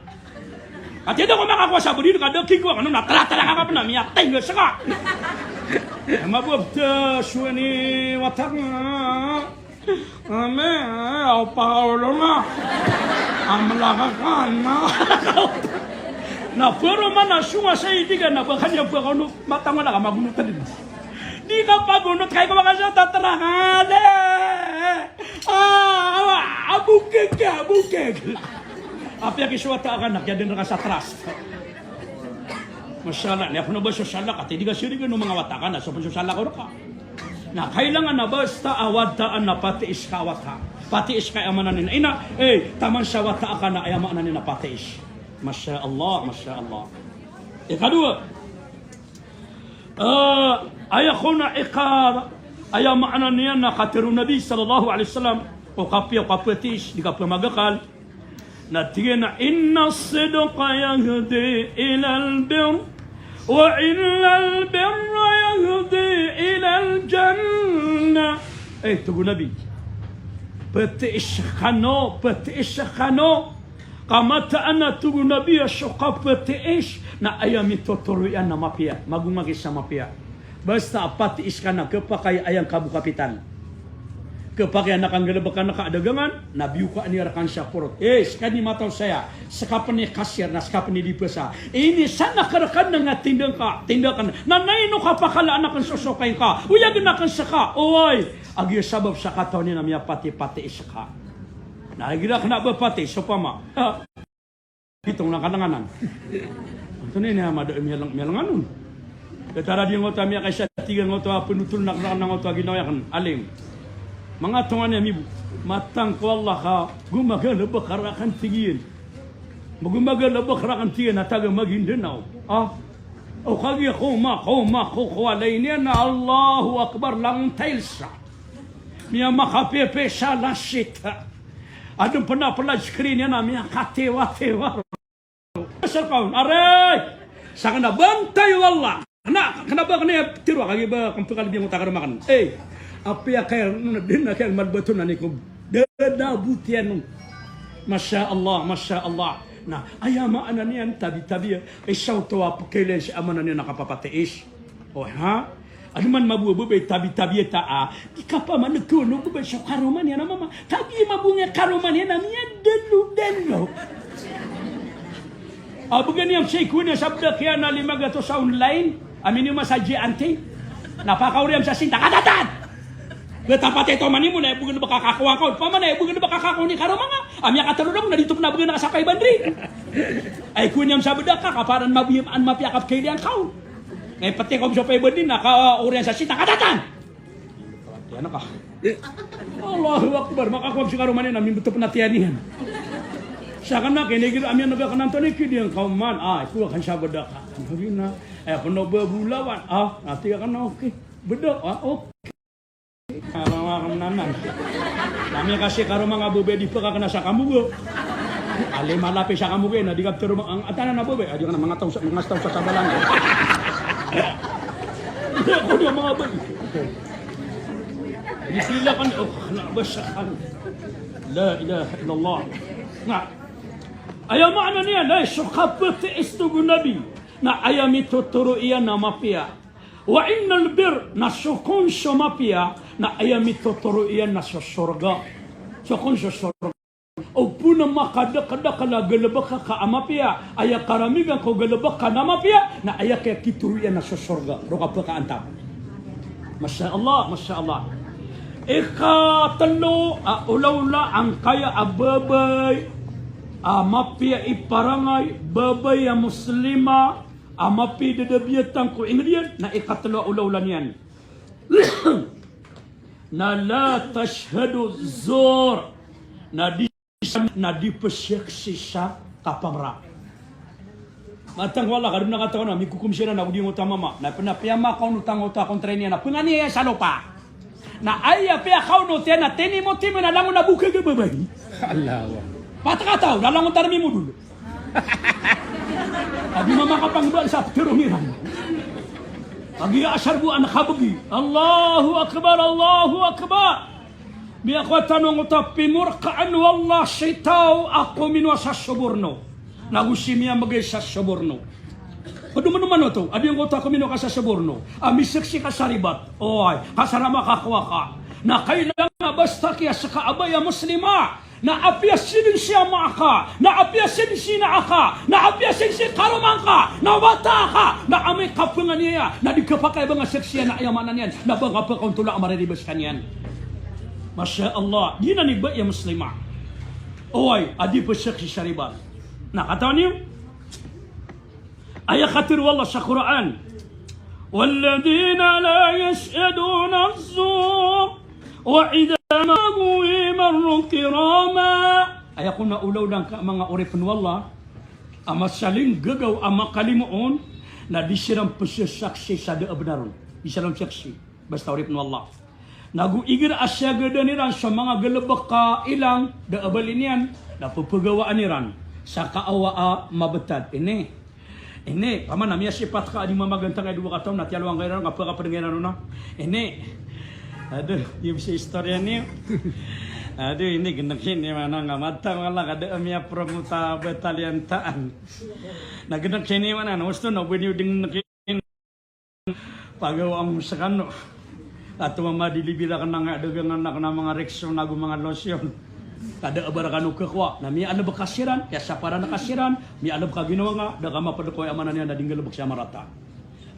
"Ati da ko makakowa sa bo di ka da kikowa akn na tlatla ka ka pn na miyatay nga ska." Aya mababta so ini wata nga. "Omi, eh, aw pa olo na. Amlaka ka na." Na paro man a siyong ka sa Iligan na ba kaniyan ba ka ono, matangola ka magonot a dn. Di ka pagonot ka ikowa ka sa tlatla ka, ale. Ah, awa, abokeg ka, abokeg. Apiya ki so wata aka na kiyadn rka sa trust. Masha Allah, na aya pn a ba so salakaw, ati di ka sirigan o manga wata aka na so pn so salakaw rka. Na kailangan na basta a wata na patiis ka a wata. Patiis ka, aya maana niyan na ina, eh, taman sa wata aka na aya maana niyan na patiis. Masha Allah, masha Allah. Ikadowa, eh, aya kon a ika, aya maana niyan na katharo o Nabi sallallahu alaihi wasallam, o kapiya, o kapatiis, di kapamagakal. Na tig iyan a, "Inna as-sidqa yahdi ilal birr, wa innal birra yahdi ilal jannah." Eh, tig o Nabi, patiis kano, patiis kano. Ka mataan a tig o Nabi a so kapatiis na aya mitotoro iyan na mapiya, magongagis a mapiya. Basta a patiis ka na khapakay a aya ngka bo kapital. Khapakay a na kanggalbka ngka a dagangan, na biyoka niyan rka sa porot. Eh, ska i mataw saya, ska pn i cashier, na ska pn i dipasa. Ini sa na karkan nga tinda ngka, tinda akn. Na, na ino kapakalaan akn so sokay ngka. Oyagn akn ska. Oway. A giya sabap sa katawan iyan a miyapatipatiis ka. Na igira kna ba patiis, opama. Ah. Pitong na kalanganan. Antonaa ini a mada a miyalang-, miyalangan on. Datar a di ngka oto a miyakaisa, tig iyan, ngka oto a pnotol na kna ngka oto a ginawa akn, alim. Manga tonganay ami bo. Matang ko Allah ka gomagalbk rakn, tig iyan. Gomagalbk rakn, tig iyan, a taga Maguindanao. Ah. O kagiya ko ma, ko ma, ko, ko walay niyan na Allahu Akbar, langon tiles a. Miyamakapepe sa lasit. Adn pn a flat screen iyan a miyakatiwatiwa. Sa kaon, aray! Sa kna bantay o Allah. Kna, kna ba kna iya tiro a kagiya ba kna pkalbi angkoto a karoma akn. Eh, apiya kaya, dn a kaya malbaton a nikom. Dada botiyan. Masha Allah, masha Allah. Na, aya maana niyan tabi-tabi, isa oto a pkhailay sa aya maana niyan a kapapatiis. O, ha? Adn man mambo a babay tabi-tabi ta a, di kapamaneg ko, no, babay so karoma niyan a mama. Kagiya mambo nga karoma niyan a miyadalo-dalo. A, bgan iyan sa iko niyan sa bdak iyan a lima gatos sa online, a mini ma sa G and T. Na pakaoriyan sa sinta, katatan! Ba tapat ito manimo na ibogen ba kakakowang ka on. Pamana ibogen ba kakakowang i karoma nga. A miyakatero na di topn a bogen a kasapay bandri. Ay, kowaan iyan sa bedak ka, kaparan mabiyan, mapiya a kapkailiyan ka on. Nga ipeti ko so pay bandri na kaoriyan sa sinta, katatan! Tiyan ka. Allahu Akbar, makakowang si karoma niyan a mimbetep na tiyan iyan. Sakn a kinigir a miyanega kn antonaa i kidiyan ka oman. A, iko akan sa bedak ka. Ano gina? Ay, ako na ba bolawan. A, ati akan, okay. Bedak, a, okay. Karoma kn anan. Na miyakasi karoma nga babay a di pekakena sa kamoga. A lima lapis a kamoga na di kaptero ang atanan a babay. A di ka na mangataw sa, mangastaw sa sabalan. Ako na manga babay. Di sila kan, o, na basa kan. La ilaha illallah. Na aya maana niyan na so kapeti isto go Nabi. Na aya mitotoro iyan na mapiya. Wa innal birr, na so kon so mapiya, na aya mitotoro iyan na so sorga. So kon so sorga. O pn a makadakdakl a galbk ka a mapiya, aya karamigan ko galbk ka na mapiya, na aya kiyakitoro iyan na so sorga. Roo ka pkaantab. Masha Allah, masha Allah. Ikatlo a olaola angkaya a babay a mapiya i parangay, babay a Muslima, a mapiya i dadabiyatan ko ingd iyan, na ikatlo a olaola niyan na la tashhadu zur, na di, na di psaksi sa kapamra. Matang ko Allah, kadn a katawan a mikokom siran a odi ngoto a mama. Na pn a piyamakaonot a ngoto a kontra iyan a pnganiyan sa lopa. Na aya piyakaonot iyan na tinimo-timo na langon a bokag a babay. Allahu Akbar. Patakataw, na langon tarmimodol. A di mamakapangba sa ptero iran. Agi asar bo an kabgi. Allahu Akbar, Allahu Akbar. Miyakowa tano ngoto a pimorkaan o Allah si taw a kominowa sa soborno. Nago si miyamgay sa soborno. Pd man oto, a di ngoto a kominowa ka sa soborno. A misaksi ka sa ribat. Oway, ka sa rama ka kowa ka. Na kailangan a basta kiya ska a babay a Muslima. Na apiya sii dn si ama ka, na apiya sii dn si ina ka, na apiya sii dn si karoma ngka, na wata ka, na amay ka pnganiyan, na di ka pakay ba nga saksian, na aya maana niyan na ba nga pkaontola a maririba skaniyan. Masha Allah, giyanan i babay a Muslima. Oway, a di psaksi sa ribat. Na katawan iyo, aya katharo o Allah sa Qur'an, "Walladhina la yashhaduna az-zur, wa idha marru bihim marru kirama." Aya kon a olaola angka manga oripn o Allah a masalinggagaw a makalimoon, na di siran pzasaksi sa da a bnar on. Di siran saksi. Basta oripn o Allah. Nago igira a siyagadan iran sa manga galbk a ilang, da a bali niyan, na pphagawaan iran sa kaawa a mabtad. Ini. Ini, paman a miyasipat ka a di mamagantang a dowa kataw na tiyalowan ka iran, nga pkapd nga iran on a. Ini. Aduh, iyo sa istorya niyo. Aduh, ini gnk ini mana nga matang wala ka da a miyapromota a bataliyan taan. Na gnk ini mana, na osto na bni o di gnk ini. Pagaw ang sakano. Ato mama di libila kna nga dagangan akn a manga Rexona ago manga lotion. Ka da a ba rkano khakowa. Na miyalb ka siran, kiyasaparan ka siran, miyalb ka ginawa nga, da ka mapd ko aya maana niyan na di nggalbk sa marata.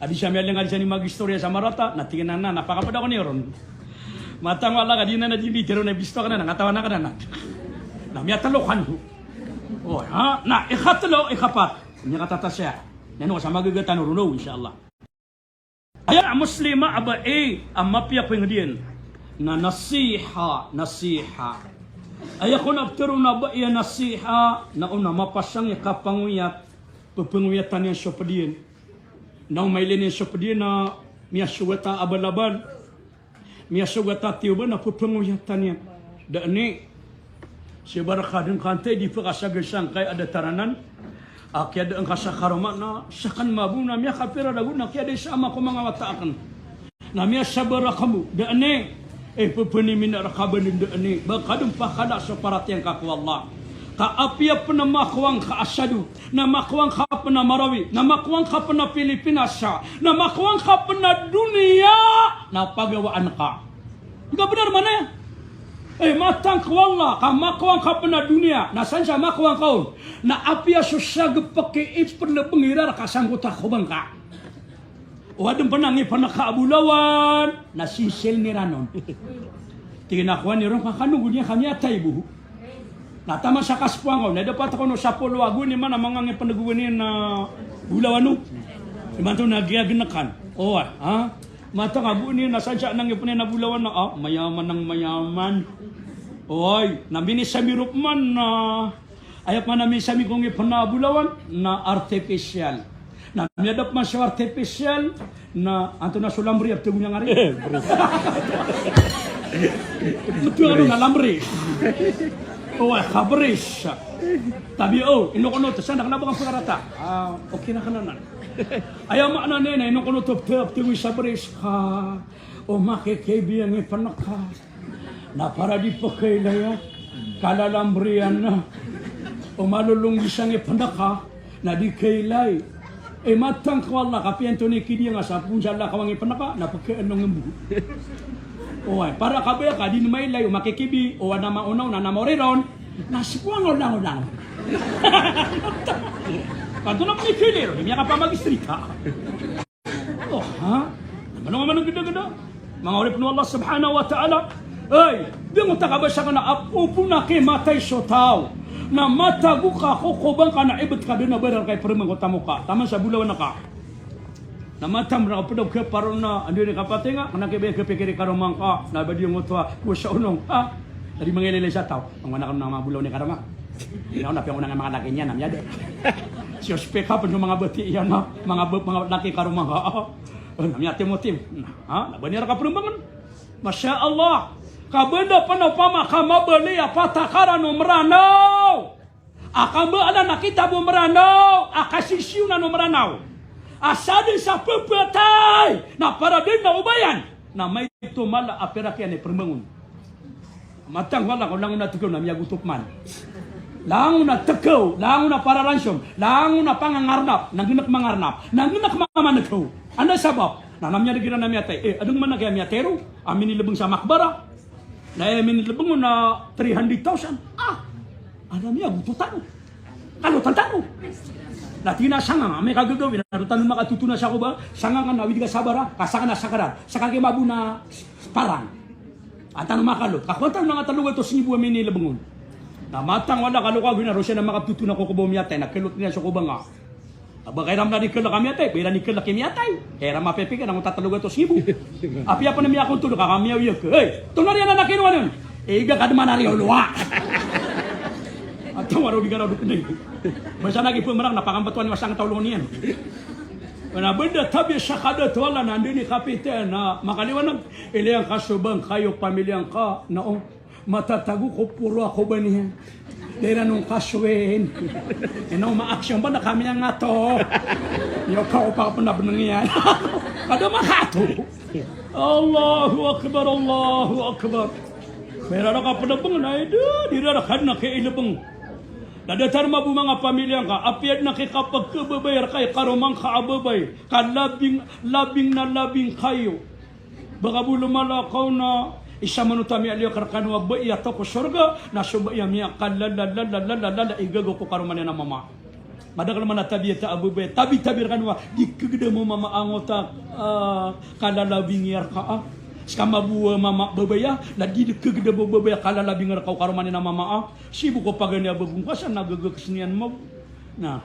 A di sa miyalinga di sa ni magistorya sa marata, na tig iyan a na, na pakapd ako niyo ron. Matang wala ka di na na di mbitero na bisto ka na, na ngatawan ka na na. Na miyatlo kano. O, ha? Na, ikatlo, ikapat. Miyakatataas iya. Na ino ka sa magagatan o rono, insha Allah. Aya a Muslima a bai a mapiya ko ingd iyan na nasiha, nasiha. Aya kon a ptharoon a bai a nasiha na on a mapasang i kapangoyat, pphangoyatan iyan so pd iyan. Na o mailay niyan so pd iyan na miyasogat a abalabal. Miyasogat a tiyoba na pphangoyatan iyan. Da ini, sibar ka dn kantay di pkasagad sangkai a datar anan. A kiyadaan ka sa karoma na sakn mabo na miyakapira ragon na kiyadai sa ama ko manga wata akn. Na miyasabar ka bo. Da ini, e, pphanimina rka ba dn da ini. Ba ka dn pakala so paratiyaya ngka ko Allah. Ka apiya pn a makowa ngka a sado. Na makowa ngka pn a Marawi, na makowa ngka pn a Pilipinas, na makowa ngka pn a doniya, na pagawaan ka. Ngka bnar mana aya? E, matang ko Allah, ka makowa ngka pn a doniya, na san sa makowa ngka on? Na apiya so sagpk i ipnlbng iran rka sangkoto a kobang ka. O adn pn a ngipn ka a bolawan, na sinsel iran on. Tig iyan a kowan iron ka kano goniya kami a taibo. Na taman sa kaspoangaw, na dapat kono sapolo a goni man a manga ngipn a goni na bolawan o. Imanto na giya gnkan. O, ha? Matang a goni na sansa na ngipn a bolawan na, ah, mayaman ang mayaman. Oy, na minisami roo pman na Aya pman a minisami ko ngipn a bolawan na artificial. Na miyada pman so artificial na antonaa so lambri a pthago niyan ari? Bris. Mthago na lambri. O, ay, ka bris. Tabi o, ino kono oto, sa na kna ba ka pkarata. Ah, okay na kna nan. Aya maana niyan na ino kono oto ptha-, pthago sa bris ka. O, makikibi a ngipn ka. Na para di pkailay a kalalambriyan na. O malolonggi sa ngipn ka na di kailay. E, matang ko Allah, kapiya antonaa i kidi nga sa pon sa lakaw a ngipn ka na pkaanong mbo. O, ay, para kabaya ka di mailay, o makikibi, o anama onaw na anama oriron. Na sii ko angaw langolangon. Kanto na pnikili ron, di miyakapamag-istrita. O, ha? Na mano nga man a gdagda? Manga oripn o Allah subhanahu wa ta'ala. Ay, di ngka kabaya sa kna a opama ka matay so taw. Na matago ka ko kobang ka na ibt ka dn a barar ka i prmang ko tamoka. Taman sa bolawan ka. Na matang na kapdaw ka paron na, anda ini kapatay nga, kna ka ba aya kapikiri karoma ngka, na ba di ngoto a, ko sa onong, ha? Tadi mangilaylay sa taw. Ang mana ka na mabolawan i karoma. Ino na piyang onang a manga laki niyan na miyada. Suspek ka pn so manga bati iyan na manga ba-, manga laki karoma ngka. Na miyatimotim. Na, ha? Na ba niyan rka prmbangan. Masha Allah. Ka ba da pn opama ka mabaloy a patakaran o Mranaw. A kambaalan a kitab o Mranaw, a kasisiyonan o Mranaw. A sadn sa pphatay, na para dn a obayan. Na maito mala a pirak iyan i prmbangon. Matang ko Allah, ko langon a tkaw na miyagoto pman. Langon a tkaw, langon a pararansom, langon a pangangarnap, na gnak mangarnap, na gnak mamankaw. Anda sabap? Na, na miyada kiran a miyatay. E, adn man a kiya miyatay ron a minilbng sa makbara. Na aya minilbng on na three hundred thousand. Ah! Anda miyagoto tano? Kalotan tano. Na tig iyan a sangkang, amay ka gagawii na roo tano makatotona sa kobang, sangkang ka na awid ka sa bara, ka sangkang na sakarat, sangkang ka i mabona parang. An tano makalot, ka kowan tano na nga tlo gatos nggibo a minilbng on. Na matang o Allah, kaloka gawii na roo siya na makatotona ko kobang o miyatay, na kalot iyan so kobang a. Aba, ka iran na di kalk a miyatay, ba iran i kalk i miyatay. Ka iran mapipikir na ngoto a tlo gatos nggibo. Apiya pn a miyakontol ka, ka miyawiya ka. Hey, tonaa riyan a nakirowa niyan? E, iga ka dn man a riyo lowa. Antaa waro di ka raw dn kna. Basta na giya pmrang na pakambtowan iyan a sangkang taw longon iyan. Na ba da tabiya sa kadato o Allah na anda ini kapita na makaliwanag. Ilay angka so bangkay o pamilya ngka na o. Matatago ko poro a kobang iyan. Da iran on kasowin. Ino ma-action ba na kami ang ato. Iyo ka opak pn a bnng iyan. Kada makato. Allahu Akbar, Allahu Akbar. Ba iran rka pn a bng na ida, di iran rka dn a kiilbng. Na datar mabo manga pamilya ngka, apiya dn a kikapagkababay rka i karoma ngka a babay. Ka labing, labing na labing kayo. Ba ka bo lomalakaw na isa man oto a miyaaloy rkano a bai a taw ko sorga, na so bai a miyakalalalala, igagaw ko karoma niyan a mama. Madakl man a tabiya ta a babay, tabi-tabi rkano a di kagdam o mama angkoto a, ah, kalalabingi rka a. Ska mabo a mama babay a, na di kagdam o babay a kalalabingi rka o karoma niyan a mama a. Sii bo ko paganay a babong ka sa na gagaks niyan mabo. Na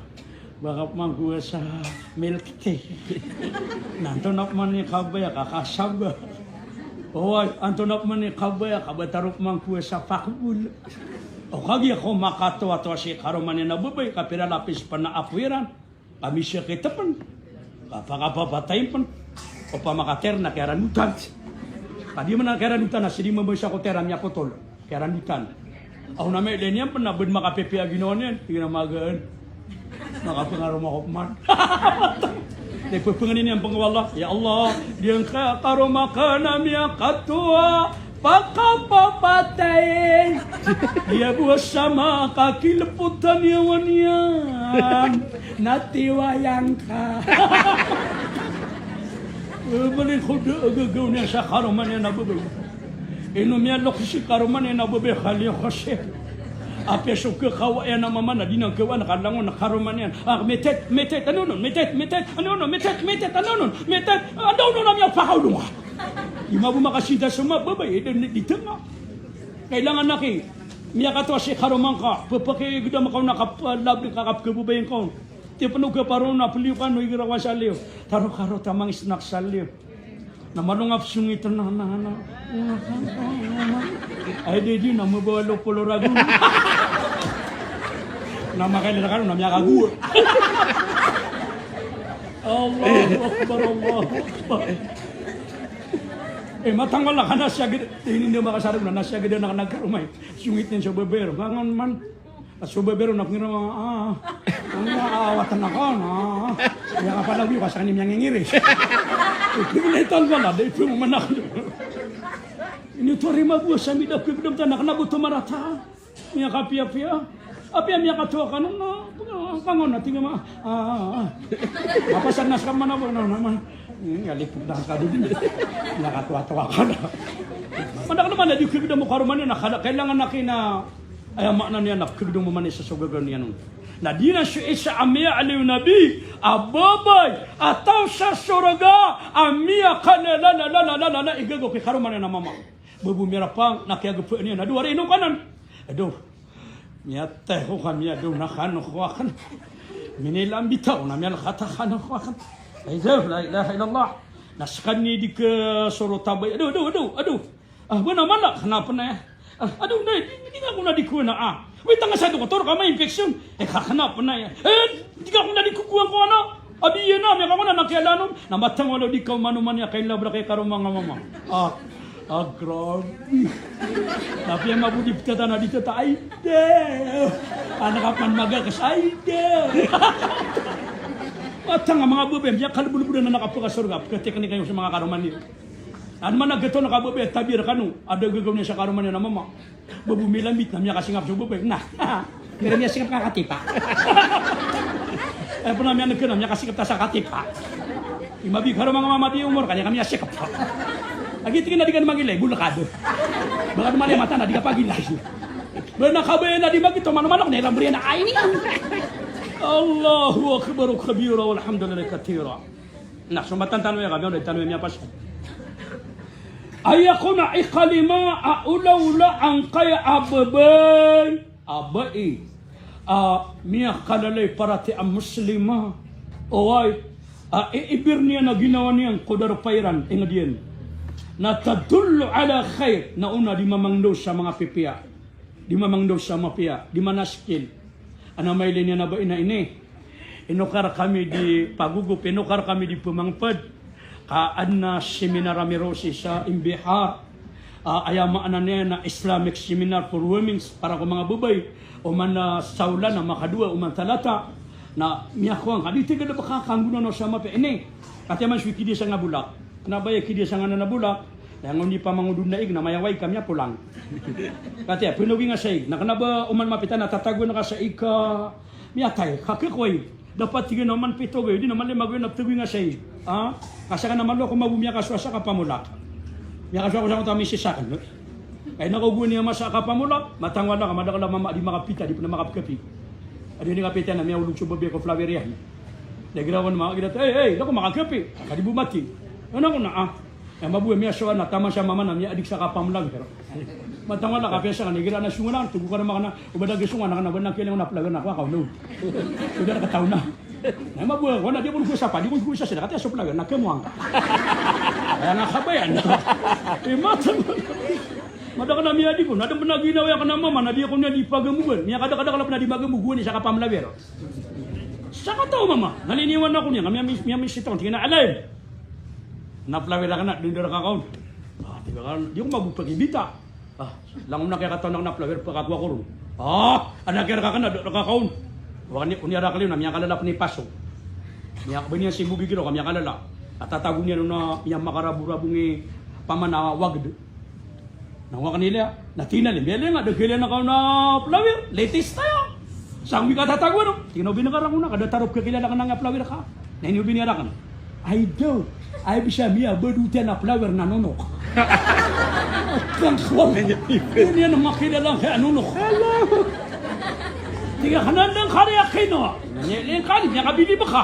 Ba ka pman kowa sa milk tea. Na antonaa pman i kabaya ka, ka saba. Oway, antonaa pman i kabaya ka, ba taro pman kowa sa pakbol. O kagiya ko makatowatowa sii karoma niyan a babay, ka pira lapis pn a apo iran. Ka misakit pn. Ka pakapapatay pn. Opama ka tera na kiyaranotan. Ka di man a kiyaranotan na sii di mabasa ko tera miyapotol. Kiyaranotan. Aw na mailay niyan pn na ba dn makapipiya a ginawa niyan, tig iyan a magaan. Makapangaroma ko pman. Na ipapangani niyan pn ko Allah, ya Allah, giyangkaya karoma akn a miyakatowa, pakapapatay. Iya bo a sama ka kilpotan iyan niyan. Na tiwayang ka. Bali ko da a gagaw niyan sa karoma niyan a babay. Ino miyalok si karoma niyan a babay, kaliyo kasi. Apiya so kekawa iyan a mama na di niyan kawaan, kalangon a karoma niyan. Ah, metet, metet, ano non, metet, metet, ano non, metet, metet, ano non, metet, ano non, a miyapakaolong. Di mabo makasinta so mababay, eh, di, di tanga. Kailangan na ki, miyakatoa si karoma ngka, pepakigedam ka on a kap-, labli ka kapkebabay ngka on. Tipen o kaparon na peliyo kano igira ko a saliyo. Taro karo tamangis na saliyo. Na malongap songit na, na, na. Ay, di, di, na mabawal o polo ragon. Na makailay ka ron, na miyakagowa. Allahu Akbar, Allahu Akbar. Eh, matanggal ka na siya gid, ini niyo makasarag na, na siya gid na nagkaromay. Songit niyan so babay ron. Ngangan man. So babay ron na pengirang, ah, ah, ah, watan ako, ah. Iya ka pala, wiyo ka sa kanya miyangingiri. Ito na itan pala, da ito mo manak. Ini to rima buwa sa mida ko ibdam tanak na buto marata. Miyakapiya-piya. Apiya miyakatoa ka non, ah, pangon na tingga ma, ah, ah, ah. Apa sa nas ka mana po, na naman. Ini alipog na ka dun. Miyakatoa-toa ka na. Manak naman, na di ko ibdam mo karoma niyan, na kala-, kailangan na kina Aya maana niyan na pkhagdong mambo man i sa so gagaw niyan on. Na di na so isa a miyaaloy o Nabi a babay a taw sa sorga a miyakalalalala i gagaw ki karoma niyan a mama. Ba bo miyarapang na kiyagpaan iyan a dowa ri inokanan. Ado, miyatay ko kami, ado, na kano ko aken. Minilambitaw na miyalkata kano ko aken. Ay, la ilaha illallah. Na sekaniyan di ke soro tabay. Ado, ado, ado, ado. Ah, ba na mala, kena pen aya. Ah, ado, na, di, di ngka ko na di ko na, ah. Wi, tanga sa doktor ka ma-infection. Eh, ka, kena pen aya. Eh, di ngka ko na di ko kowan ko ana. Abi, iya na, miyaka ko na, na kiyalaan on. Na matang wala di ka manoman iya, kaila bra kay karoma nga mama. Ah, ah, grabe. Tapi iya mabodi petata na di tata, ay, de. Anak apan maga kes, ay, de. Matang a manga babay, miyakalbulbul na anak a pekasorga, pekateknik ayo sa manga karoma niyo. Ano man a getoon a kababay a tabiya rekano, a da gagaw niyan sa karoma niyan a mama. Ba bo milambit na miyakasingap so babay. Na, mira miyasingap ka katipa. Eh, pena miyaneg ka na miyakasingap ta sa katipa. Imabi karoma nga mama di omor ka niyan ka miyasingap. Lagi tingin na di ka na magilay, bulkado. Baka dumali a mata na di ka pagilay. Ba na kabaya na di magito, manoman ako na ilang beriyan na ay. Allahu Akbar kabira, walhamdulillahi kathira. Na, sombatan tano iya, kagiya da tano iya miyapasad. Aya kon a ikalima a olaola angkaya a babay, a bai, a miyakalalay paratiyaya a Muslima, oway, a iibir niyan a ginawa niyan ko darpa iran, inged iyan. Na tadullu ala khair, na ona di mamangndo sa manga pipiya. Di mamangndo sa mapiya, di manaskil. Ana mailay niyan a bai na ini. Inokar kami di pagogop, inokar kami di pemangped. Ka adn a seminar ami roo sii sa Imbihar. Ah, aya maana niyan na Islamic seminar for women, para ko manga babay. Oman na Saolan na makadowa, oman Talata. Na miyakowa ngka, di tig a ba ka kanggonaan o sa mapiya ini. Katiya man so ikidiya sa nga bolak. Kena ba iya kidiya sa nga na bolak. Langon di pamangodod na ig na mayaway ka miyapolang. Katiya, penogi nga sa ig. Na kena ba oman mapita na tatagoan ka sa ig ka miyatay. Ka kekoway. Dapat tig iyan a oman pito gayo, di na mali magoy na petogi nga sa ig. Ah? Ka sa ka na malo ko mabo miyakasowa sa kapamolak. Miyakasowa ko sa kota misis aken. Kay na ko goni a masa a kapamolak, matangwala ka, madakl a mama di makapita, di pen makapkapi. Adi ni kapita na miyaolog so babay ko flower iyan. Lagi rawan mama, gira to, "Hey, hey, lako makakapi." Ka di bo mati. Ano ko na, ah. Aya mabo a miyasowa na taman sa mama na miyaadik sa kapamlag, pero matangwala ka, piyasa ka na igira na songonan, togo ka na makana, o ba da gi songonan ka na, o ba na kiyalingon a plagan na, kowa ka, o no. O da na kataw na. Na aya mabo a, kowa na di ko nogosapa, di ko nogosasa, katiya so plagan na kemowang ka. Aya nga kabayan. Eh, matang. Madakl a miyadik on, na da pen a ginawa iyan kena mama, na di ako niyan di pagamogan. Miyakadakadakl a pen a di magamogan, isa kapamlag, pero. Sakataw mama, na liniwan ako niyan, ka miyamis-, miyamisita on, tig iyan a, "Alay." Na flower aken na, dendar ka kaon. Ah, tig aken, di ako mabopag i bita. Ah, langon na kiyakataw na aken a flower, pakakowa ko ron. Ah, anak iyan reka aken na, da reka kaon. Wa ni, oni arak liyo na miyakalala pen i paso. Miyak-, ba niyan si bobigi ro ka miyakalala. A tatago niyan on a miyamakarabo-rabong i paman a waged. Na wa ka nila, na tinali, miyali nga, da kilala ka on a flower, latest tayo. Sangbi ka tatago, ano? Tig iyan a, "Obinegara ko na, ka da tarop ka kilala ka na nga flower ka." Na ini obinegara ka na. Ay daw, ay bisa miyabado tiyan a flower na nonok. Tangkol. Ini na makilala ka a nonok. Ala. Tig iyan a, "Lengkali a kino." Lengkali, miyakabili beka.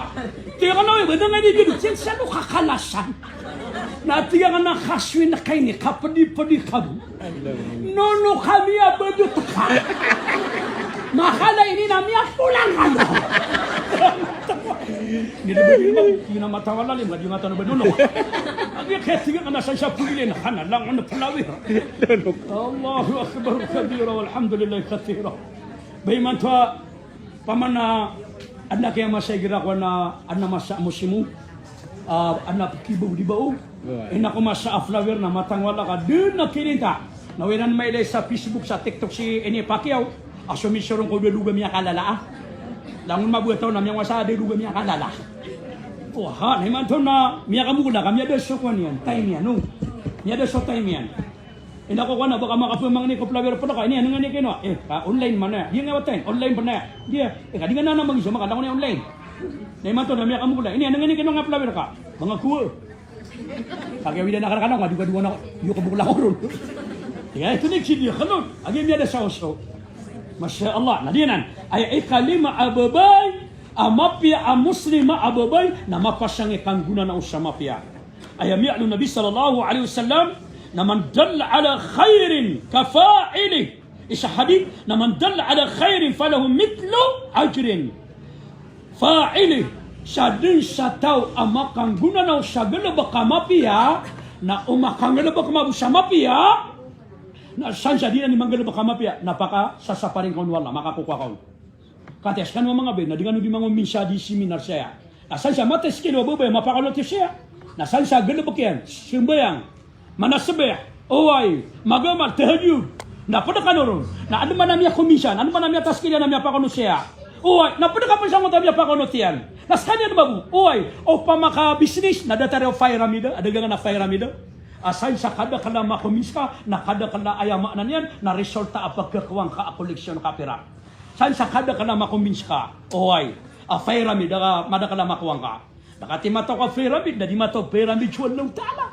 Tig iyan a, "Oy, ba da nga di gino?" Tiyan sa lo kakalasan. Na tig iyan a, "Kasoy na kaini, kapedi-pedi ka bo. Nono kami a badot ka. Makala ini na miyapolang ka bo." Ini ba di ba? Tig iyan a, "Matawala lima, di nga tano ba nono?" Agi kaya tig iyan a, "Sa isa pulile na kana lang ano palawi." Allahu akbar kabira, walhamdulillahi kathira. Ba imanto a, pamana, adn a kiyamasa igira ko ana, ana masa a mosimo, ah, ana kibaw di baw. Ina ko masa a flower na matangwala ka, dn a kilinta. Na o iran mailay sa Facebook, sa TikTok si ini pakiyaw. A somisoron ko da loga miyakalala a. Langon mabota on na miyangwasa a da loga miyakalala. Oha, na imanto na miyakamogola ka, miyada so kowan iyan, time iyan, no? Miyada so time iyan. Ina ko kowan a ba ka makapamangni ko flower pn ka, ini, anongan i kino? Eh, ka online man aya. Di nga wata iyan, online pn aya. Di a, eh, ka di nga na, na mangiza maka, langon iyan online. Na imanto na miyakamogola, ini, anongan i kino nga flower ka? Manga kowa. Kagiya wida na karakana ko, di ka, di ka na, iyo ka bo ko langon ron. Iya, ito ni kidi, kanon. Agi miyada sa oso. Masha Allah. Na di anan. Aya ikalima a babay a mapiya a Muslima a babay na mapasang i kanggona na o sa mapiya. Aya miyaaloy o Nabi sallallahu alaihi wasallam na, "Man dalla ala khairin ka fa'ilih." Isa hadith na, "Man dalla ala khairin falahu mithlu ajrin fa'ilih." Sa dn sa taw a makanggona na o sa galbk a mapiya, na o makangalbk mambo sa mapiya, na san sa di na di manggalbk a mapiya, na pakasasaparing ka on o Allah, makakokowa ka on. Kati a skano a manga babay na di kano di mangominsa di seminar saya. Na san sa mataskil a babay a mapakalotiyo saya. Na san sa galbk iyan, sambayang, manasbih, oway, magamal, tahajjud. Na pd kano ron. Na adn man a miyakominsa, adn man a miyataskil iyan a miyapakaonot saya. Oway, na pd ka pn sa ngoto a miyapakaonot iyan. Na skaniyan mambo, oway, opama ka business, na datar iyo a pyramid, a dagangan a pyramid. A san sa kadakl a makominsa ka, na kadakl a, aya maana niyan, na resulta a pagkakowa ngka a koleksyon ka pira. San sa kadakl a makominsa ka, oway, a pyramid, a madakl a makowa ngka. Na kati mataw ka pyramid, na di mataw pyramid so Allahu Ta'ala.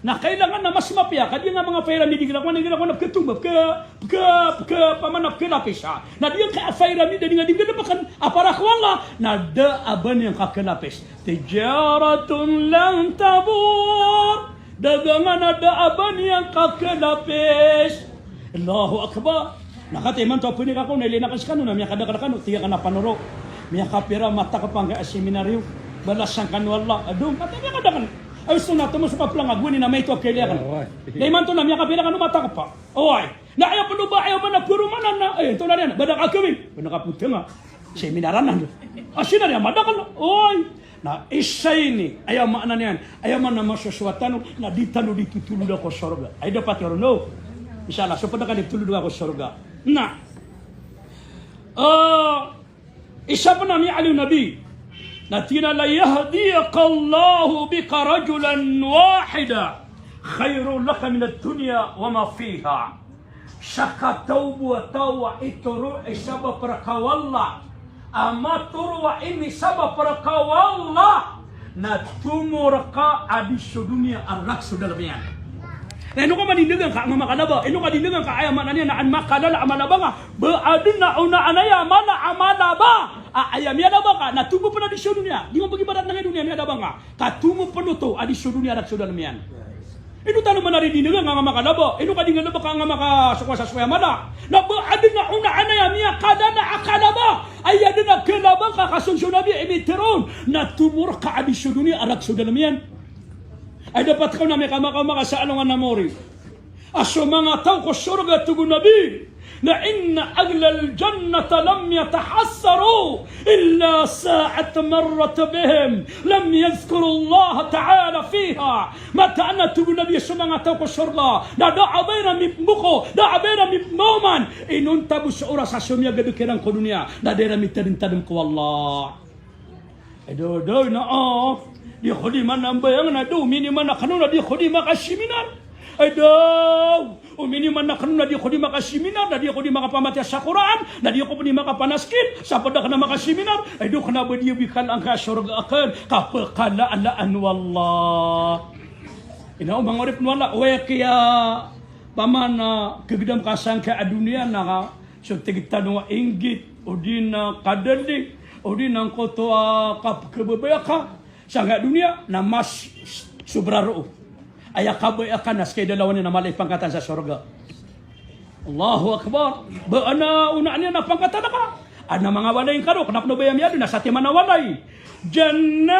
Na kailangan na mas mapiya, ka di nga manga pyramid, igira ko na, igira ko na pkatomba, pka, pka, pka, pamana pkalapis, ha. Na di nga kaya pyramid, na di nga di nggalbkn a para ko Allah, na da a ba niyan kakalapis. Tijaratun lan tabur. Dagangan a da a ba niyan kakalapis. Allahu Akbar. Na kati imanto a pwede ka ko na ilay na ka skano na miyakadakl kano, tig iyan a panoro. Miyakapira matakp angkaya a seminaryo. Balasan kano o Allah. Adong, kati miyakadakl. Ay, so na tomo so kaplang a gowani na maito a kailay akn. Oway. Na imanto na miyakapira kano matakp a. Oway. Na aya pn o ba, aya man a paromanan na, eh, antonaa niyan, ba da ka kawing. Ba da ka pn tnga. Seminar anan. A seminar a madakl. Oway. Na isa ini, aya maana niyan, aya maana masosowa tano, na di tano di totolod ko sorga. Ay dapat iyo ron, no? Insha Allah, so pd ka di totolod ko sorga. Na, ah, isa pn a miyaaloy o Nabi, na tig iyan a, "La yahdiyakallahu bika rajulan wahidan khairun laka minad dunya wa ma fiha." Sakataw bo a taw a itoro i sabap rka o Allah, a matoro a inisabap rka o Allah, na tomo rka a di so doniya a rakhs o dalm iyan. Na ino ka manindagang ka a manga makalaba, ino ka dindagang ka aya maana niyan na an makalala a malaba nga, ba adn a onaan aya mala a malaba, a aya miyalaba ka, na tomo pn a di so doniya, di nga pgibarat na nga doniya miyalaba nga, ka tomo pn oto a di so doniya a rakhs o dalm iyan. Ino tano man a di dindagang ka a manga makalaba, ino ka di nggalbk ka a manga makasokowa sa sokowa a mala. Na ba adn a onaan aya miyakalala a kalaba, aya dn a kalaba ka, ka so Nabi a initoro on, na tomo rka a di so doniya a rakhs o dalm iyan. Ay dapat ka on a miyakaoma ka sa alongan a mori. A so manga taw ko sorga, tig o Nabi, na inna ahlal jannati lam yatahassaru illa sa'atan marrat bihim lam yadhkurullaha ta'ala fiha. Mataan a, tig o Nabi, so manga taw ko sorga na da a ba iran mipmboko, da a ba iran mipmbaoman inonta bo so oras a so miyagdam kiran ko doniya na da iran mitadmtadm ko Allah. Ay daw, daw, na, ah, di ako di manambayang, na daw, miniman ako na di ako di makaseminar. Ay daw, o miniman ako na di ako di makaseminar, na di ako di makapamatiya sa Qur'an, na di ako di makapanaskil, sa pd ako na makaseminar. Ay daw, kna ba di bikal angkaya sorga akn, kapkalaalaan o Allah. Ino, o manga oripn o Allah, oway, kiya, pamana, ah, kagdam ka sangkaya doniya na ka, so tig tano a inggit, o di na kadali, o di na angkoto a kapkhababaya ka sangkai a doniya, na mas sobra roo. Aya kabaya ka na seka i dalawan iyan na mala i pangkatan sa sorga. Allahu Akbar. Ba ana onaan iyan a pangkatan ka. Adn a manga walay ngka roo, kna pn o ba aya miyaadn na satiman a walay. Jannat,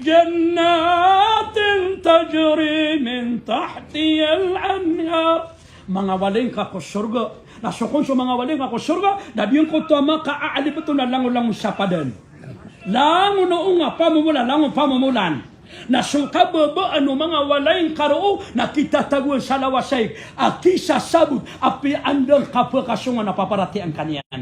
jannatin tajri min tahtihal anhar. Manga walay ngka ko sorga. Na so kon so manga walay ngka ko sorga, na di angkoto a makaalibt on na langon-langon sa padan. Langon o onga pamomolan, langon pamomolan. Na so kababaan o manga walay ngka roo na kitatagoan sa lawasaig a kisasabot a piya anda ngka pkasongan a paparatiyayaan ka niyan.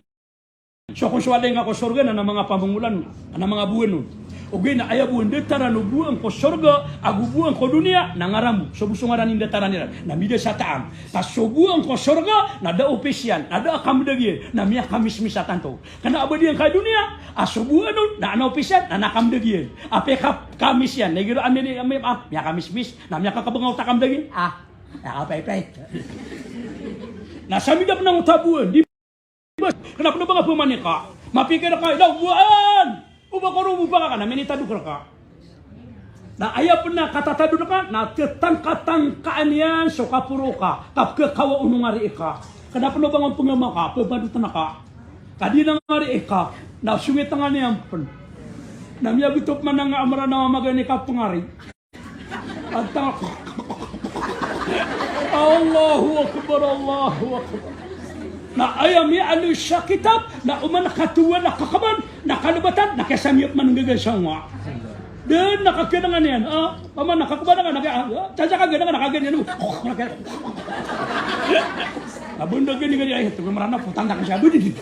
So kon so walay ngka ko sorga na, na manga pamomolan, na manga bowan on. Ogaid na aya bo ndataran o bowan ko sorga ago bowan ko doniya na ngaran bo. So bo so ngaran i ndataran iran na mida sa taam. Ka so bowan ko sorga na da a opis iyan, na da a kamdag iyan, na miyakamismis a tanto. Kna a ba di angkai a doniya a so bowan on na adn a opis iyan, na adn a kamdag iyan. Apiya ka, kamis iyan, na igira ami, ami, ah, miyakamismis, na miyakakabngaw ta kamdag iyan. Ah, miyakapaypay. Na sa mida pn angkoto a bowan, di ba, kna pn o ba nga pman ika mapikir ka, ilaw bowan, o ba ko roo bo paka ka, na minitadok rka. Na aya pn a katatadon ka na ttangkatangkaan iyan so kaporo ka, kapkhakawa o onong ari ika. Kna pn o ba nga pngama ka, pmbadotn ka. Ka di na nga ari ika, na songitngan iyan pn. Na miyagoto pman a nga a Mranaw a magaan i kapngari. At ang-, Allahu Akbar, Allahu Akbar. Na aya miyaaloy sa kitab, na oman katowan a kakaman, na kalbatan, na kiyasamiya pman nggaga sa onga. Dn na kaganangan iyan, ah, oman na kakaman na, na kaya, ah, tasa kaganangan, na kaganangan iyan. Na bnda gani gani, ay, ito, Mranaw, putang, tak siya, budi.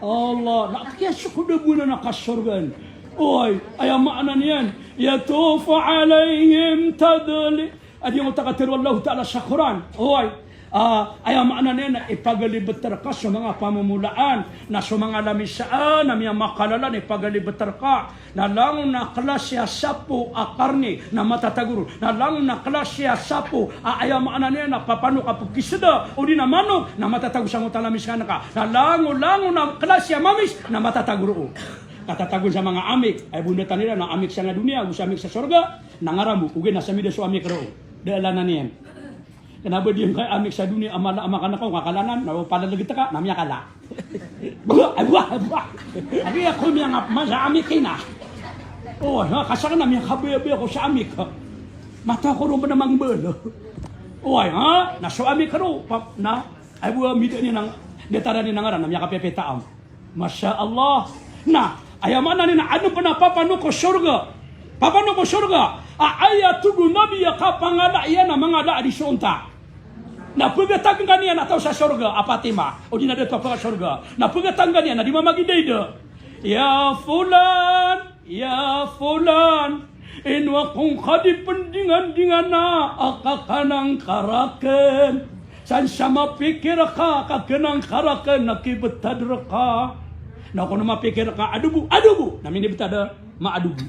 Allah, na kiyasok o da bo na kasorgaan. Oway, aya maana niyan, yatufu alayhim tadli. Adi angkoto a katharo o Allahu Ta'ala sa Qur'an. Oway, ah, aya maana niyan na ipagalibet rka so manga pamomolaan, na so manga lamisaan a miyamakalala na ipagalibet rka. Na langon a klasi a sapo a karne na matatago ron. Na langon a klasi a sapo a, aya maana niyan na papanok a pkisda, odi na manok, na matatago sangkoto a lamisaan ka. Na langon, langon a klasi a mamis na matatago roo. Katatagon sa manga amik, aya bo ndataran iran na amik sangkai a doniya, ago sa amik sa sorga, na ngaran bo, ogaid na sa mida so amik roo. Da a lanan iyan. Kna ba di angkai a amik sa doniya a mala a makan ka, o nga kalanan, na o palalaget ka, na miyakala. Buwa, buwa, buwa. Agi ako miyangap man sa amik ina. Oway, ha, ka sakn na miyakabayabaya ako sa amik. Mataan ko roo pn a mangbal. Oway, ha, na so amik roo, pa, na, aya bo a mida niyan a ndataran iyan a ngaran, na miyakapiyapitaam. Masha Allah. Na, aya maana niyan na adn pn a papanok ko sorga. Papanok ko sorga. A, aya tig o Nabi a kapangala iyan a mangala a di so onta. Na pgtagn ka niyan a taw sa sorga a Fatima. Odi na da a taw sa sorga. Na pgtagn ka niyan a di mamagidaida. Ya fulan, ya fulan. Ino ako ngka di pndingandingana a kakanang ka rakn. San sa mapikir ka a kakanang ka rakn na kibtad rka. Na kon mapikir ka a adobo, adobo. Na minibtad a maadobo.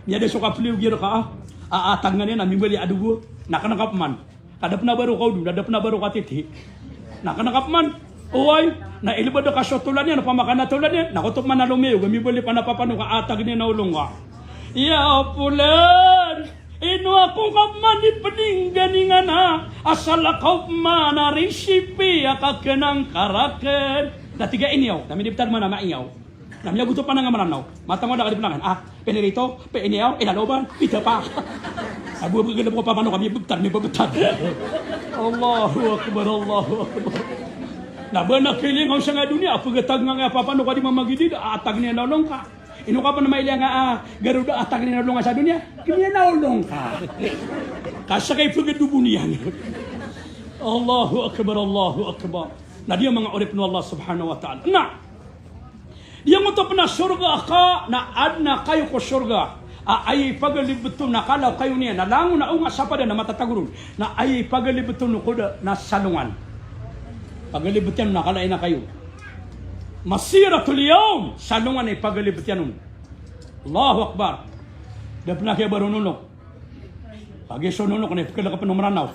Miyada so kapliyogi rka a, a, atag nga niyan a mimbali a adobo. Na kna ka pman. Ka da pn a ba ro kaodo, na da pn a ba ro katiti. Na kna ka pman. Oway, na ilbad ka so tolan iyan, pamakan a tolan iyan. Na koto pman a lomiyog a mimbali pn a papanok a atag niyan a olo ngka. Ya fulan. Ino ako ngka pman di pndingandingana a salakaw pman a risipi a kakanang ka rakn. Na tig a iniyaw, na minibtad man a maingaw. Na miyagoto pman a nga Mranaw. Mataan ko da ka di pn a nga, ah, pinirito, piniyaw, inaloban, pitapa. Ago bo a galbk o papanok a mibtad, mibtad. Allahu Akbar, Allahu Akbar. Na ba na kilingaw sangkai a doniya a pgtag nga a papanok a di mamagidaida a atag niyan a olo ngka. Ino ka pn mailay nga a, ah, garoda a atag niyan a olo ngka sa doniya? Kna niyan a olo ngka. Ka sakay pgdobo niyan. Allahu Akbar, Allahu Akbar. Na di a manga oripn o Allah Subhanahu wa Ta'ala. Na, di angkoto pn a sorga ka, na adn a kayo ko sorga a aya ipagalibet on na kala o kayo niyan, na langon a onga sa padan na matatago ron. Na aya ipagalibet on ko da na salongan. Pagalibet iyan on na kala iyan a kayo. Masiratul yawm, salongan a ipagalibet iyan on. Allahu Akbar. Da pn a kiyabaro nonok. Kagiya so nonok na ipkhalk pn o Mranaw.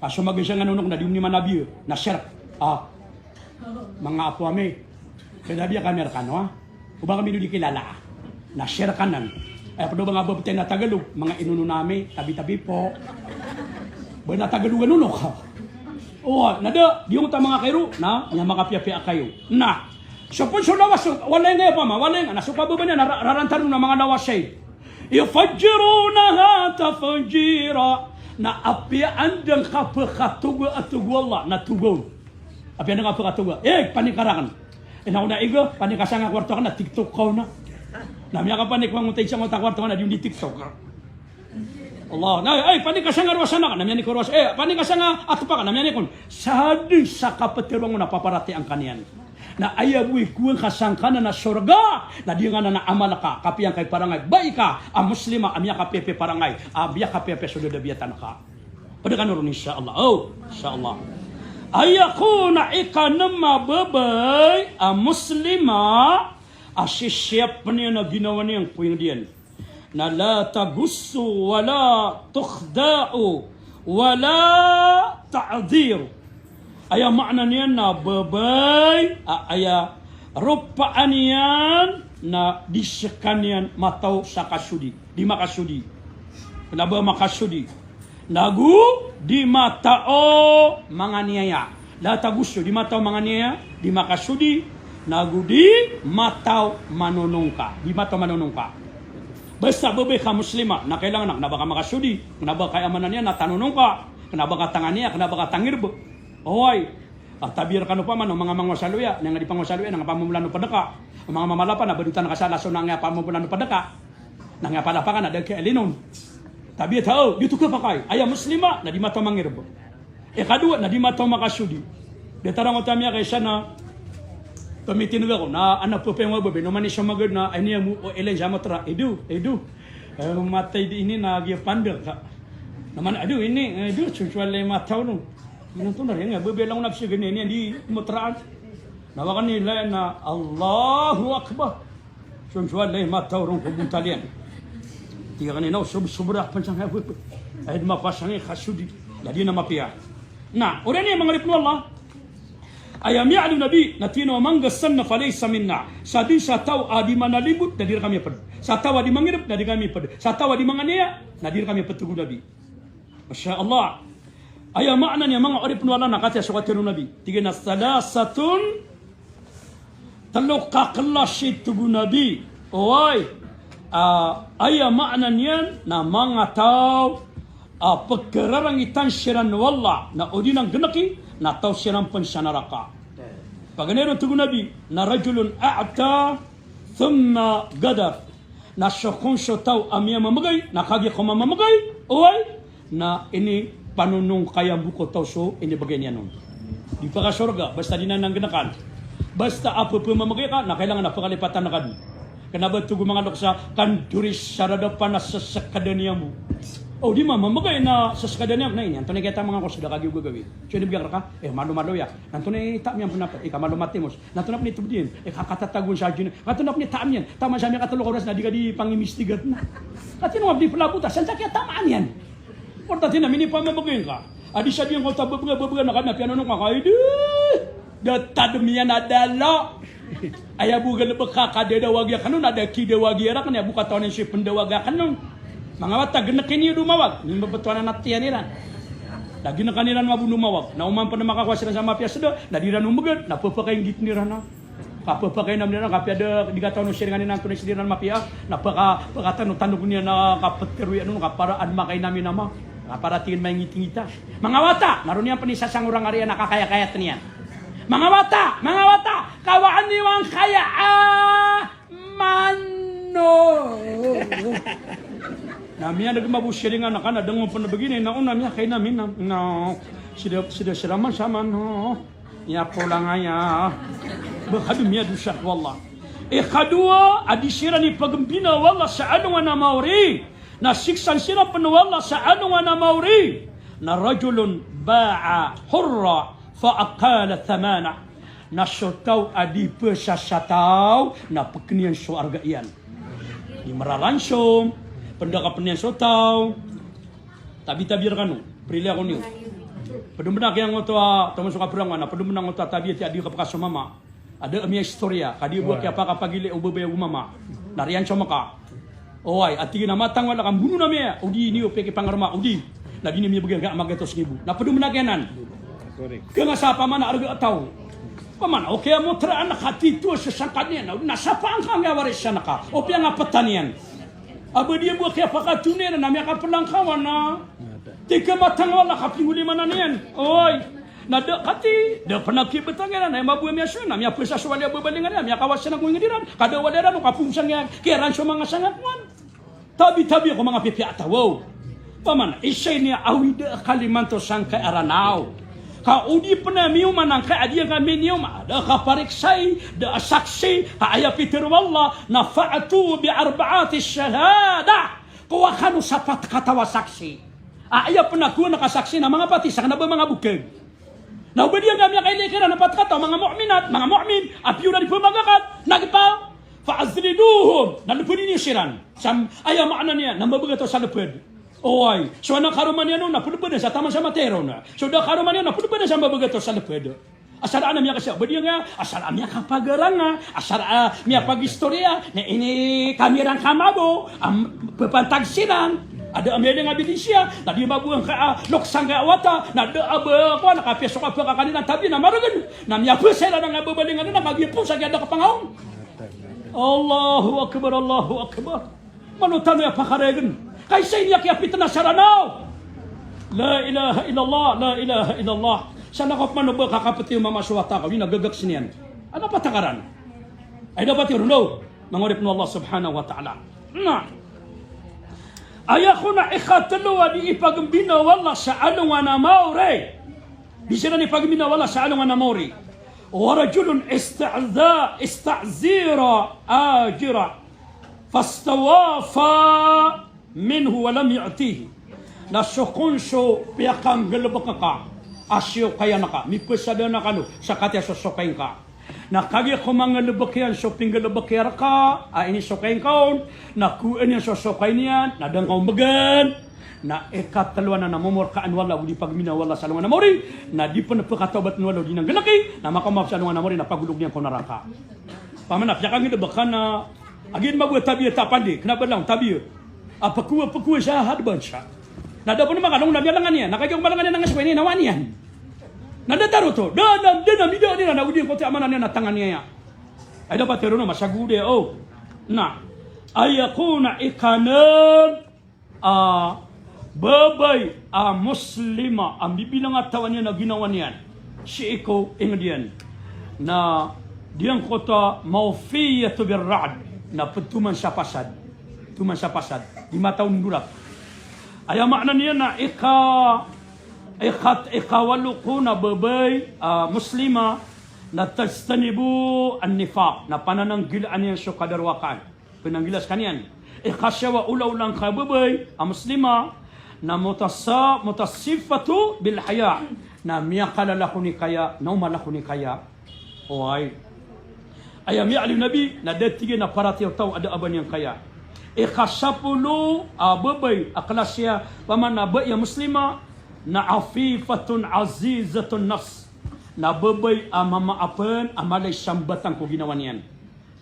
Ka so magiya sangkai a nonok na di on i manabiya, na sirk. Ah. Manga apo ami, kaya biya kami rekano, ha? O ba kami di kilala, na share kanan. Aya ped o ba nga babtay na Tagalog, manga inono na ami, tabi-tabi po. Ba na Tagalog ano, no, ka? O, na da, di onta manga kairo, na, aya makapiyapiya kayo. Na, so ped so lawas, so, walay nga, aya pama, walay nga, na so kababa niyan, na ra-, rarantan on a manga lawas ay. Yufajjirunaha tafjira. Na apiya anda ngka pekatoga a toga o Allah, na toga on. Apiya anda ngka pekatoga. Eh, panik ka raken. Eh, na o na iga, panik ka sanga ko warto aken na TikTok ka on na. Na miyakapanik ko angkoto i sanga ko warto aken na di on di TikTok. Allah, na, eh, panik ka sanga rowasan aken, na miyanik ko rowasan, eh, panik ka sanga atepa aken, na miyanik on. Sa di sa kapetero angkoto na paparatiyayaan ka niyan. Na aya bo i kowa ngka sangkanan a sorga, na di ngka anan a amal ka, kapiya ngka i parangay, ba ika a Muslima a miyakapiyapiya parangay, a miyakapiyapiya so dadabiyatan ka. Ped kano ron, insha Allah. O, insha Allah. Aya kon a ikanem a babay a Muslima a sisiyapen iyan a ginawa niyan ko inged iyan. Na la taghussu wa la tukhda'u wa la ta'dhiru. Aya maana niyan na babay a aya ropaan iyan na di sekaniyan mataw sa kasodi, di makasodi. Kena ba makasodi. Nago di mataw manganiyaya. La taghussu, di mataw manganiyaya, di makasodi, nago di mataw manonongka, di mataw manonongka. Basta babay ka Muslima, na kailangan na kena ba ka makasodi, kena ba ka aya maana niyan na tanonongka, kena ba ka tanganiyaya, kena ba ka tangirb. Oway. A, tabi rekano pama o manga mangosaloya, na aya nga di pangosaloya, na aya nga pamomolan o ped ka. O manga mamalapan, na badotan ka sa laso na aya nga pamomolan o ped ka. Na aya palapakan na da kiyailin on. Tabiya tao, di oto kapakay. Aya Muslima, na di mataw mangirb. Ikadowa, na di mataw makasodi. Di tarang o tamiya kay sana, pemitin gako, na anak pepeng wa bebe, no mani sa magad na, ay niya mo, o ilen sa matra, idu, idu. Eh, matay di ini na giya pandak ka. Na man, adu, ini, eh, idu, susual lay mataw no. Ino to na rin, eh, bebe lang na psigan ini, di matraan. Na wakan nila na, Allahu Akbar. Sunsua lay mataw ron ko bontal iyan. Tig iyan a, "Sobsobra pen sangkaya ko." Ay di mapasang i kasodi. Na di na mapiya. Na, oriyan iyan manga oripn o Allah. Aya miyaaloy o Nabi, na tig iyan a, "Man ghassana falaysa minna." Sa dn sa taw a di manalimbot, na di rkami pd. Sa taw a di mangirb, na di rkami pd. Sa taw a di manganiyaya, na di rkami pd, tig o Nabi. Masha Allah. Aya maana niyan manga oripn o Allah na katii so katharo o Nabi. Tig iyan a thalathatun, tlo ka klasi, tig o Nabi. Oway. Ah, aya maana niyan na manga taw a pkhararangitan siran o Allah na o di nan gnki na taw siran pn sa naraka. Paganay ron, tig o Nabi, na rajulun a'ta thumma ghadar. Na so kon so taw a miyamamgay, na kagiya ko mamamgay, oway, na inipanonongka iyan bo ko taw so inibgay niyan on. Di pakasorga, basta di nan gnkan. Basta a pphmamgay ka, na kailangan a pkalipatan ka dn. Kna ba, tig o manga loks a, kandoris sa radapan a sskdan iyan bo. O di mamamgay na sskdan iyan, na ini, antonaa i kiyatama ngka ko sda kagiya gagawii. So inibgay rka, eh, malo-malo iyan. Antonaa i taam iyan pn a, ika malo matimos. Na antonaa pn i tbd iyan, eh, ka-, katatago on sa diyun. Antonaa pn i taam iyan. Taman sa miyakatlo ka oras na di ka di pangimistigat na. Ka tino nga pn i plabota, san sa kiyatamaan iyan. Korta tina minipamamgay ngka. A di sa di ngka oto babga, babga na kami a piyanonongka ka, edi. Da tadm iyan a dalo. Aya bo galbk ka kadadawagi akn on, na da kidawagi rakn, aya bo katawan iyan so ipndawag akn on. Manga wata, gnki niyo domawag, nimbabtowan a tiyan iran. Na gnkan iran mambo domawag. Na oman pn makakowa siran sa mapiya a sda, na di ran omgad, na pphakainggitn iran a. Ka pphakainam iran, ka apiya da di katawan o siringan iran antonaa i sdiran mapiya, na pka-, pkatano-tanog iyan a kaptharoa iyan on, ka para adn makainam iyan a ma-, ka para tig iyan maingitingita. Manga wata, na roo niyan pn isasangorang a riya na kakayakayatn iyan. Manga wata, manga wata, kawaan iyo angkaya a mano. Na miyadg mambo siringan a kna da ngka pn bgini, na ona miyakainam iyan a, na sda, sda siraman sa mano. Iya polang aya. Ba ka dn miyadosa ko Allah. Ikadowa a di siran ipagmbina o Allah sa alongan a maori. Na siksan siran pn o Allah sa alongan a maori. Na rajulun ba'a hurra fa aqala thamana. Na so taw a di psasataw, na pkn iyan so arga iyan. Di mararansom, pndakapn iyan so taw. Tabi-tabi rkano, prili ako niyo. Pd on bnar kiyan oto a, tomo so kaprang na, pd on bnar oto a tabiya ti a di kapakasomama. A da a miyaistoriya, ka di bo kiyapakapagilay o babay ago mama. Na riyan so maka. Oway, a tig iyan a matang wala ka mbono na miya, o di niyo pikipangaroma, o di. Na di niyo miyabgan ka magatos ngibo. Na pd on bnar kiyan anan. Kna sa pamana arga a taw. Pamana, okay, a motraan ka tito sa sangkad iyan, na sapaan ka nga waris sa naka. O piyangapatan iyan. A ba di bo kiyapakatonay na miyakaplangkawan na. Tig ka matang wala ka pingolimanan iyan. Oy. Na da kati, da pn a kibtang iran, na mabaya miyasoy, na miyapasa so wali a babalingan iran, miyakawas iran ko ingd iran, ka da wali ran o kapomsang iyan, kiyaran so manga sangkowan. Tabi-tabi ko manga pipiya a taw. Pamana, isa ini a awid a kalimanto sangkai a Ranaw. Ka o di pn a miyoman angkai a di angka miniyoma, da kapariksai, da a saksi, ka aya pitharo o Allah, na fa'tu bi arba'ati shuhada. Kowa kano sa pat kataw a saksi. A aya pn a kowa na ka saksi na manga pati, sakn a ba manga bokag. Na o ba di angka miyakailay kiran a pat kataw, manga mu'minat, manga mu'min, a piyo na di pmagakat, na gipa, fa ajliduhum, na lpdn iyo siran. Sa aya maana niyan, na mbabagataw sa lpd. Oway, so anak karoma niyan on, na plbdn sa taman sa matay ron. So da karoma niyan, na plbdn sa mbabagataw sa lpd. Asar a miyakasa, ba di angka, asar a miyakapagaranga, asar a miyapagistoriya, na ini kami ran ka mabo, a ppantag siran, a da a miyailay a bidisiya, na di mabo angka, a, loks angka wata, na da a ba, kowan, na kapiya so kapakakan iran, tabi na margn, na miyapasa iran angka babalingan iran, na kagiya pn sa giya da kapangaon. Allahu Akbar, Allahu Akbar. Mano tano iya pakaregen. Ka isa ini a kiyapitna sa Ranaw. La ilaha illallah, la ilaha illallah. Sa na ko pman o ba kakapti o mama so wata ka, odi na gagaks niyan. Adn a patakaran. Ay dapat iyo ron, manga oripn o Allah subhanahu wa ta'ala. Na. Aya kon a ikatlo a di ipagmbina o Allah sa alongan a maori. Di siran ipagmbina o Allah sa alongan a maori. Wa rajulun ista'za-, ista'zira ajira. Fastawafa minhu wa lam yu'tihi. Na so kon so piyakanggalbk ka a siyokayan ka, mipasadan ka lo sa katiya so sokay ngka. Na kagiya ko manggalbk iyan so pinggalbk iyan rka a inisokay ngka on, na kowaan iyan so sokay niyan, na da ngka on bgan. Na ikatlo anan a momorkaan o Allah, o di pagmbina o Allah sa alongan a maori, na di pn pkatawbatn o Allah o di niyan nggalki, na makaoma sa alongan a maori na pagolog iyan ko naraka. Pamana, piyakanggalbk ka na, a giya mabaya tabiya ta pandi, kna ba lang tabiya. A pkowa, pkowa sa hadban sa. Na da pn makalong na miyalangan iyan, na kagiya ko malangan iyan na nga sokay niyan, na owaan iyan. Na da taro to, da, da, da, na mida niyan, na o di ngkoto a maana niyan na tangan iyan. Ay dapat iyo ron, masagod iyo. Na, aya kon a ikanan a babay a Muslima a mbibilang a tawan iyan a ginawa niyan sii ko ingd iyan. Na giyangkoto a mawfiyatu bir ra'd, na ptoman sa pasad. Toman sa pasad. Di mataw ndorap. Aya maana niyan na ika, ika, ikawalo kon a babay a Muslima na tajtanibu an-nifaq, na panananggilaan iyan so kadarwakaan. Pananggila skaniyan. Ikasawa, olaola angka babay a Muslima na mutasa-, mutasifatu bil haya. Na miyakalala ko nikaya, na o mala ko nikaya. Oway. Aya miyaaloy o Nabi, na da tig iyan a paratiyaya o taw a da a ba niyan kaya. Ikasapolo a babay a klasi a, pamana, babay a Muslima, na afifatun azizatun nafs. Na babay a mamaap a mala i sambatan ko ginawa niyan.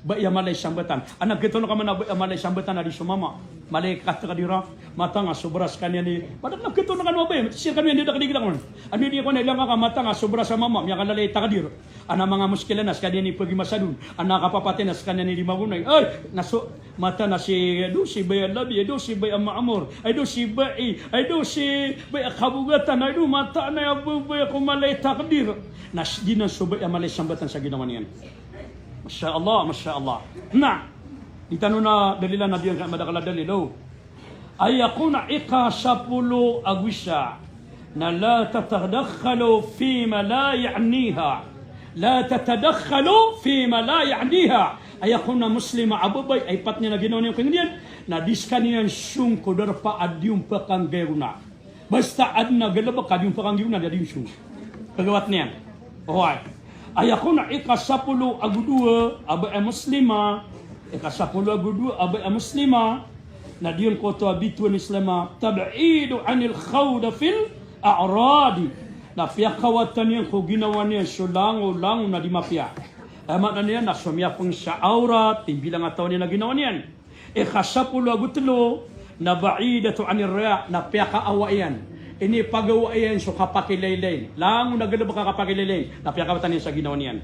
Babay a mala i sambatan. Adn a gioto na ka man a babay a mala i sambatan a di so mama. Mala i katakdira. Matanga so bra skaniyan i. Padak na gioto na kano a babay. Sii rkano iyan di da kadigira kon. Ano di kon a ilanga ka matanga so bra sa mama. Miyakalala i takdir. Adn a manga muskila na skaniyan i pagimasadon. Adn a kapapatay na skaniyan i di magonay. Ay, na so, mata na si, ado si Bay Alabi, ado si Bay Amamor, ado si Bay, ado si Bay Kabogatan, ado mata na iya babay ko mala i takdir. Na s-, di nan so babay a mala i sambatan sa ginawa niyan. Masha Allah, masha Allah. Na, di tano na dalilan a di angka madakl a dalil, o. Aya kon a ikasapolo ago isa, na la tatadakhalu fima la ya'niha. La tatadakhalu fima la ya'niha. Aya kon a Muslima a babay a ipat niyan a ginawa niyan ko ingd iyan, na di skaniyan song ko darpa a di on pkanggay rona. Basta adn a galbk a di on pkanggay rona, na di on song. Kagawat niyan. Oway. Aya kon a ikasapolo ago dowa a babay a Muslima, ikasapolo ago dowa a babay a Muslima, na giyangkoto a bitowan o Islam a tab'idu anil khawdi fil a'radi. Na piyakawatan iyan ko ginawa niyan so langolangon a di mapiya. Aya maana niyan na so miyapeng sa awrat, timbilang a taw niyan a ginawa niyan. Ikasapolo ago telo, na ba'idatun anir riya, na piyakaawa iyan. Inipagawa iyan so kapakilaylay. Langon a galebek a kapakilaylay, na piyakawatan iyan sa ginawa niyan.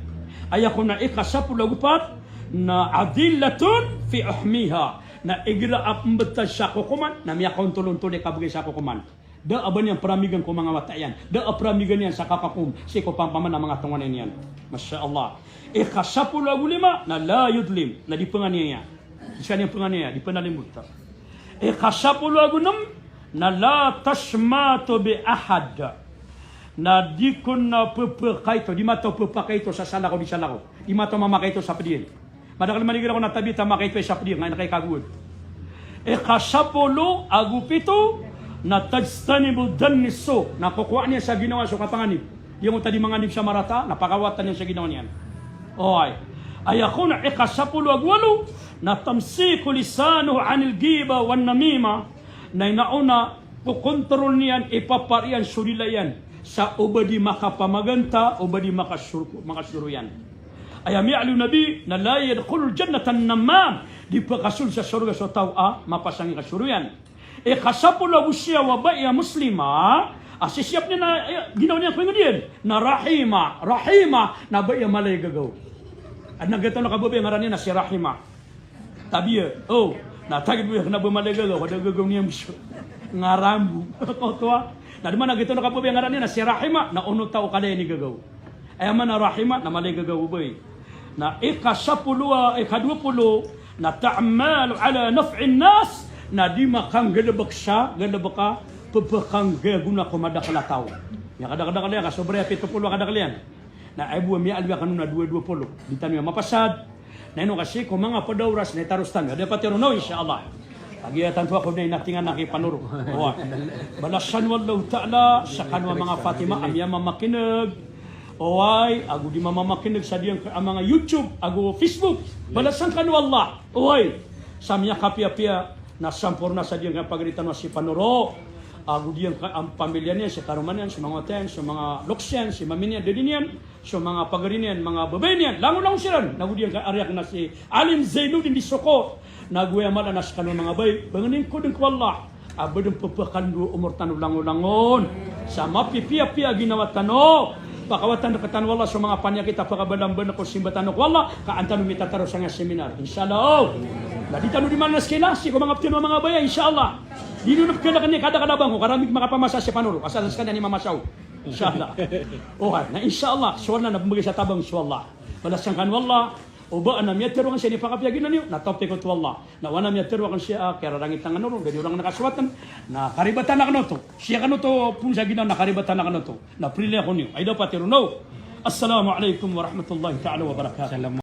Aya kon a ikasapolo ago pat, na adillatun fi uhmiha. Na igira a pembetad sa kokoman, na miyakaontolontol i kabegay sa kokoman. Da a ba niyan peramigan ko manga wata iyan. Da a peramigan iyan sa kakakom sii ko pampamana manga tonganay niyan. Masha Allah. Ikasapolo ago lima, na la yudlim, na di penganiaya. Di sekaniyan penganiaya, di penalimbuta. Ikasapolo ago nem, na la tashmatu bi ahad. Na di kon na pepakaito, di mataw pepakaito sa salakaw, di salakaw. Di mataw mamakaito sa ped iyan. Madakel man igira ko na tabiya a makaito i sa ped iyan, nganin kay kagowad. Ikasapolo ago pito, na tajtanibu dhannis su, na kokowa niyan sa ginawa so kapanganib. Di ngota di manganib sa marata, na pakawatan iyan sa ginawa niyan. Oway. Aya kon a ikasapolo ago walo, na tamsiku lisanahu anil ghibah wan namimah, na ino a kokontrol niyan, ipapar iyan so dila iyan sa o ba di makapamaganta, o ba di makasur-, makasoroyan. Aya miyaaloy o Nabi na la yadkhulul jannata an-nammam, di pekasold sa sorga so taw a mapasang i kasoroyan. Ikasapolo ago siyaw a babay a Muslima, a sisiyap niyan a, eh, ginawa niyan ko inged iyan, na Rahima, Rahima, na babay a mala i gagaw. Adn a gataw na kababay a ngaran iyan na si Rahima. Tabiya, o, na tagid bo iyan kena ba mala i gagaw, ka da gagaw niyan bo so ngaran bo. Koto a. Na di man a gitaw na kababay a ngaran iyan na si Rahima, na onota o kalayan i gagaw. Aya maana a Rahima, na mala i gagaw o babay. Na ikasapolo a, ikadowa polo, na ta'malu ala naf'in nas, na di makanggalebek sa, galebek a, pepekanggago na ko madakel a taw. Miyakadakel-dakel iyan, kasobra iyan pito polo a kadakel iyan. Na aya bo a miyaaloy akn on na dowa-dowa polo. Di tano iyan mapasad. Na ino ka sii ko manga ped a oras na itaros tano. Aya dapat iron o, insha Allah. Kagiya tanto ako na inatingan aki panoro. Oway. Balasan o Allahu Ta'ala sekano a manga Fatima a miyamamakineg. Oway, ago di mamamakineg sa giyangkai a manga YouTube ago Facebook. Balasan kano o Allah. Oway. Sa miyakapiyapiya na samporna sa giyangkai a pagari tano a si panoro. Ago giyangkai a pamilya niyan, si karoma niyan, so manga wata iyan, so manga loks iyan, si mami niyan, dadi niyan, so manga pagari niyan, manga babay niyan, langolangon siran, nago giyangkai a ari akn a si Alim Zainuddin di Soko, nago aya mala na sekano a manga babay, pangnin ko den ko Allah a ba den pepekandowa o omor tano langolangon sa mapipiyapiya a ginawa tano. Pakawatan rektano o Allah so manga paniyakit a pakabalambalan ko simba tano ko Allah, ka an tano mitataros angkaya seminar, insha Allah. Na di tano di man na sekila, sii ko manga petano a manga babay, insha Allah. Di niyo na pekeleken i kadakel a bangko, ka ramig makapamasa si panoro, asal sekaniyan i mamasa o. Insha Allah. Oway, na insha Allah, so Allah na pembegay sa tabang so Allah. Balasan kano o Allah, o ba anan a miyatharo akn siya, inipakapiya ginawa niyo, na tawfiq oto o Allah. Na o anan a miyatharo akn siya, a kiyararangit angkano ron, da di orang na kasowatan, na karibatan akn oto. Sii akn oto, pon sa ginawa, na karibatan akn oto. Na prili ako niyo. Aya dapat iron o. Assalamu alaikum warahmatullahi ta'ala wabarakatuh.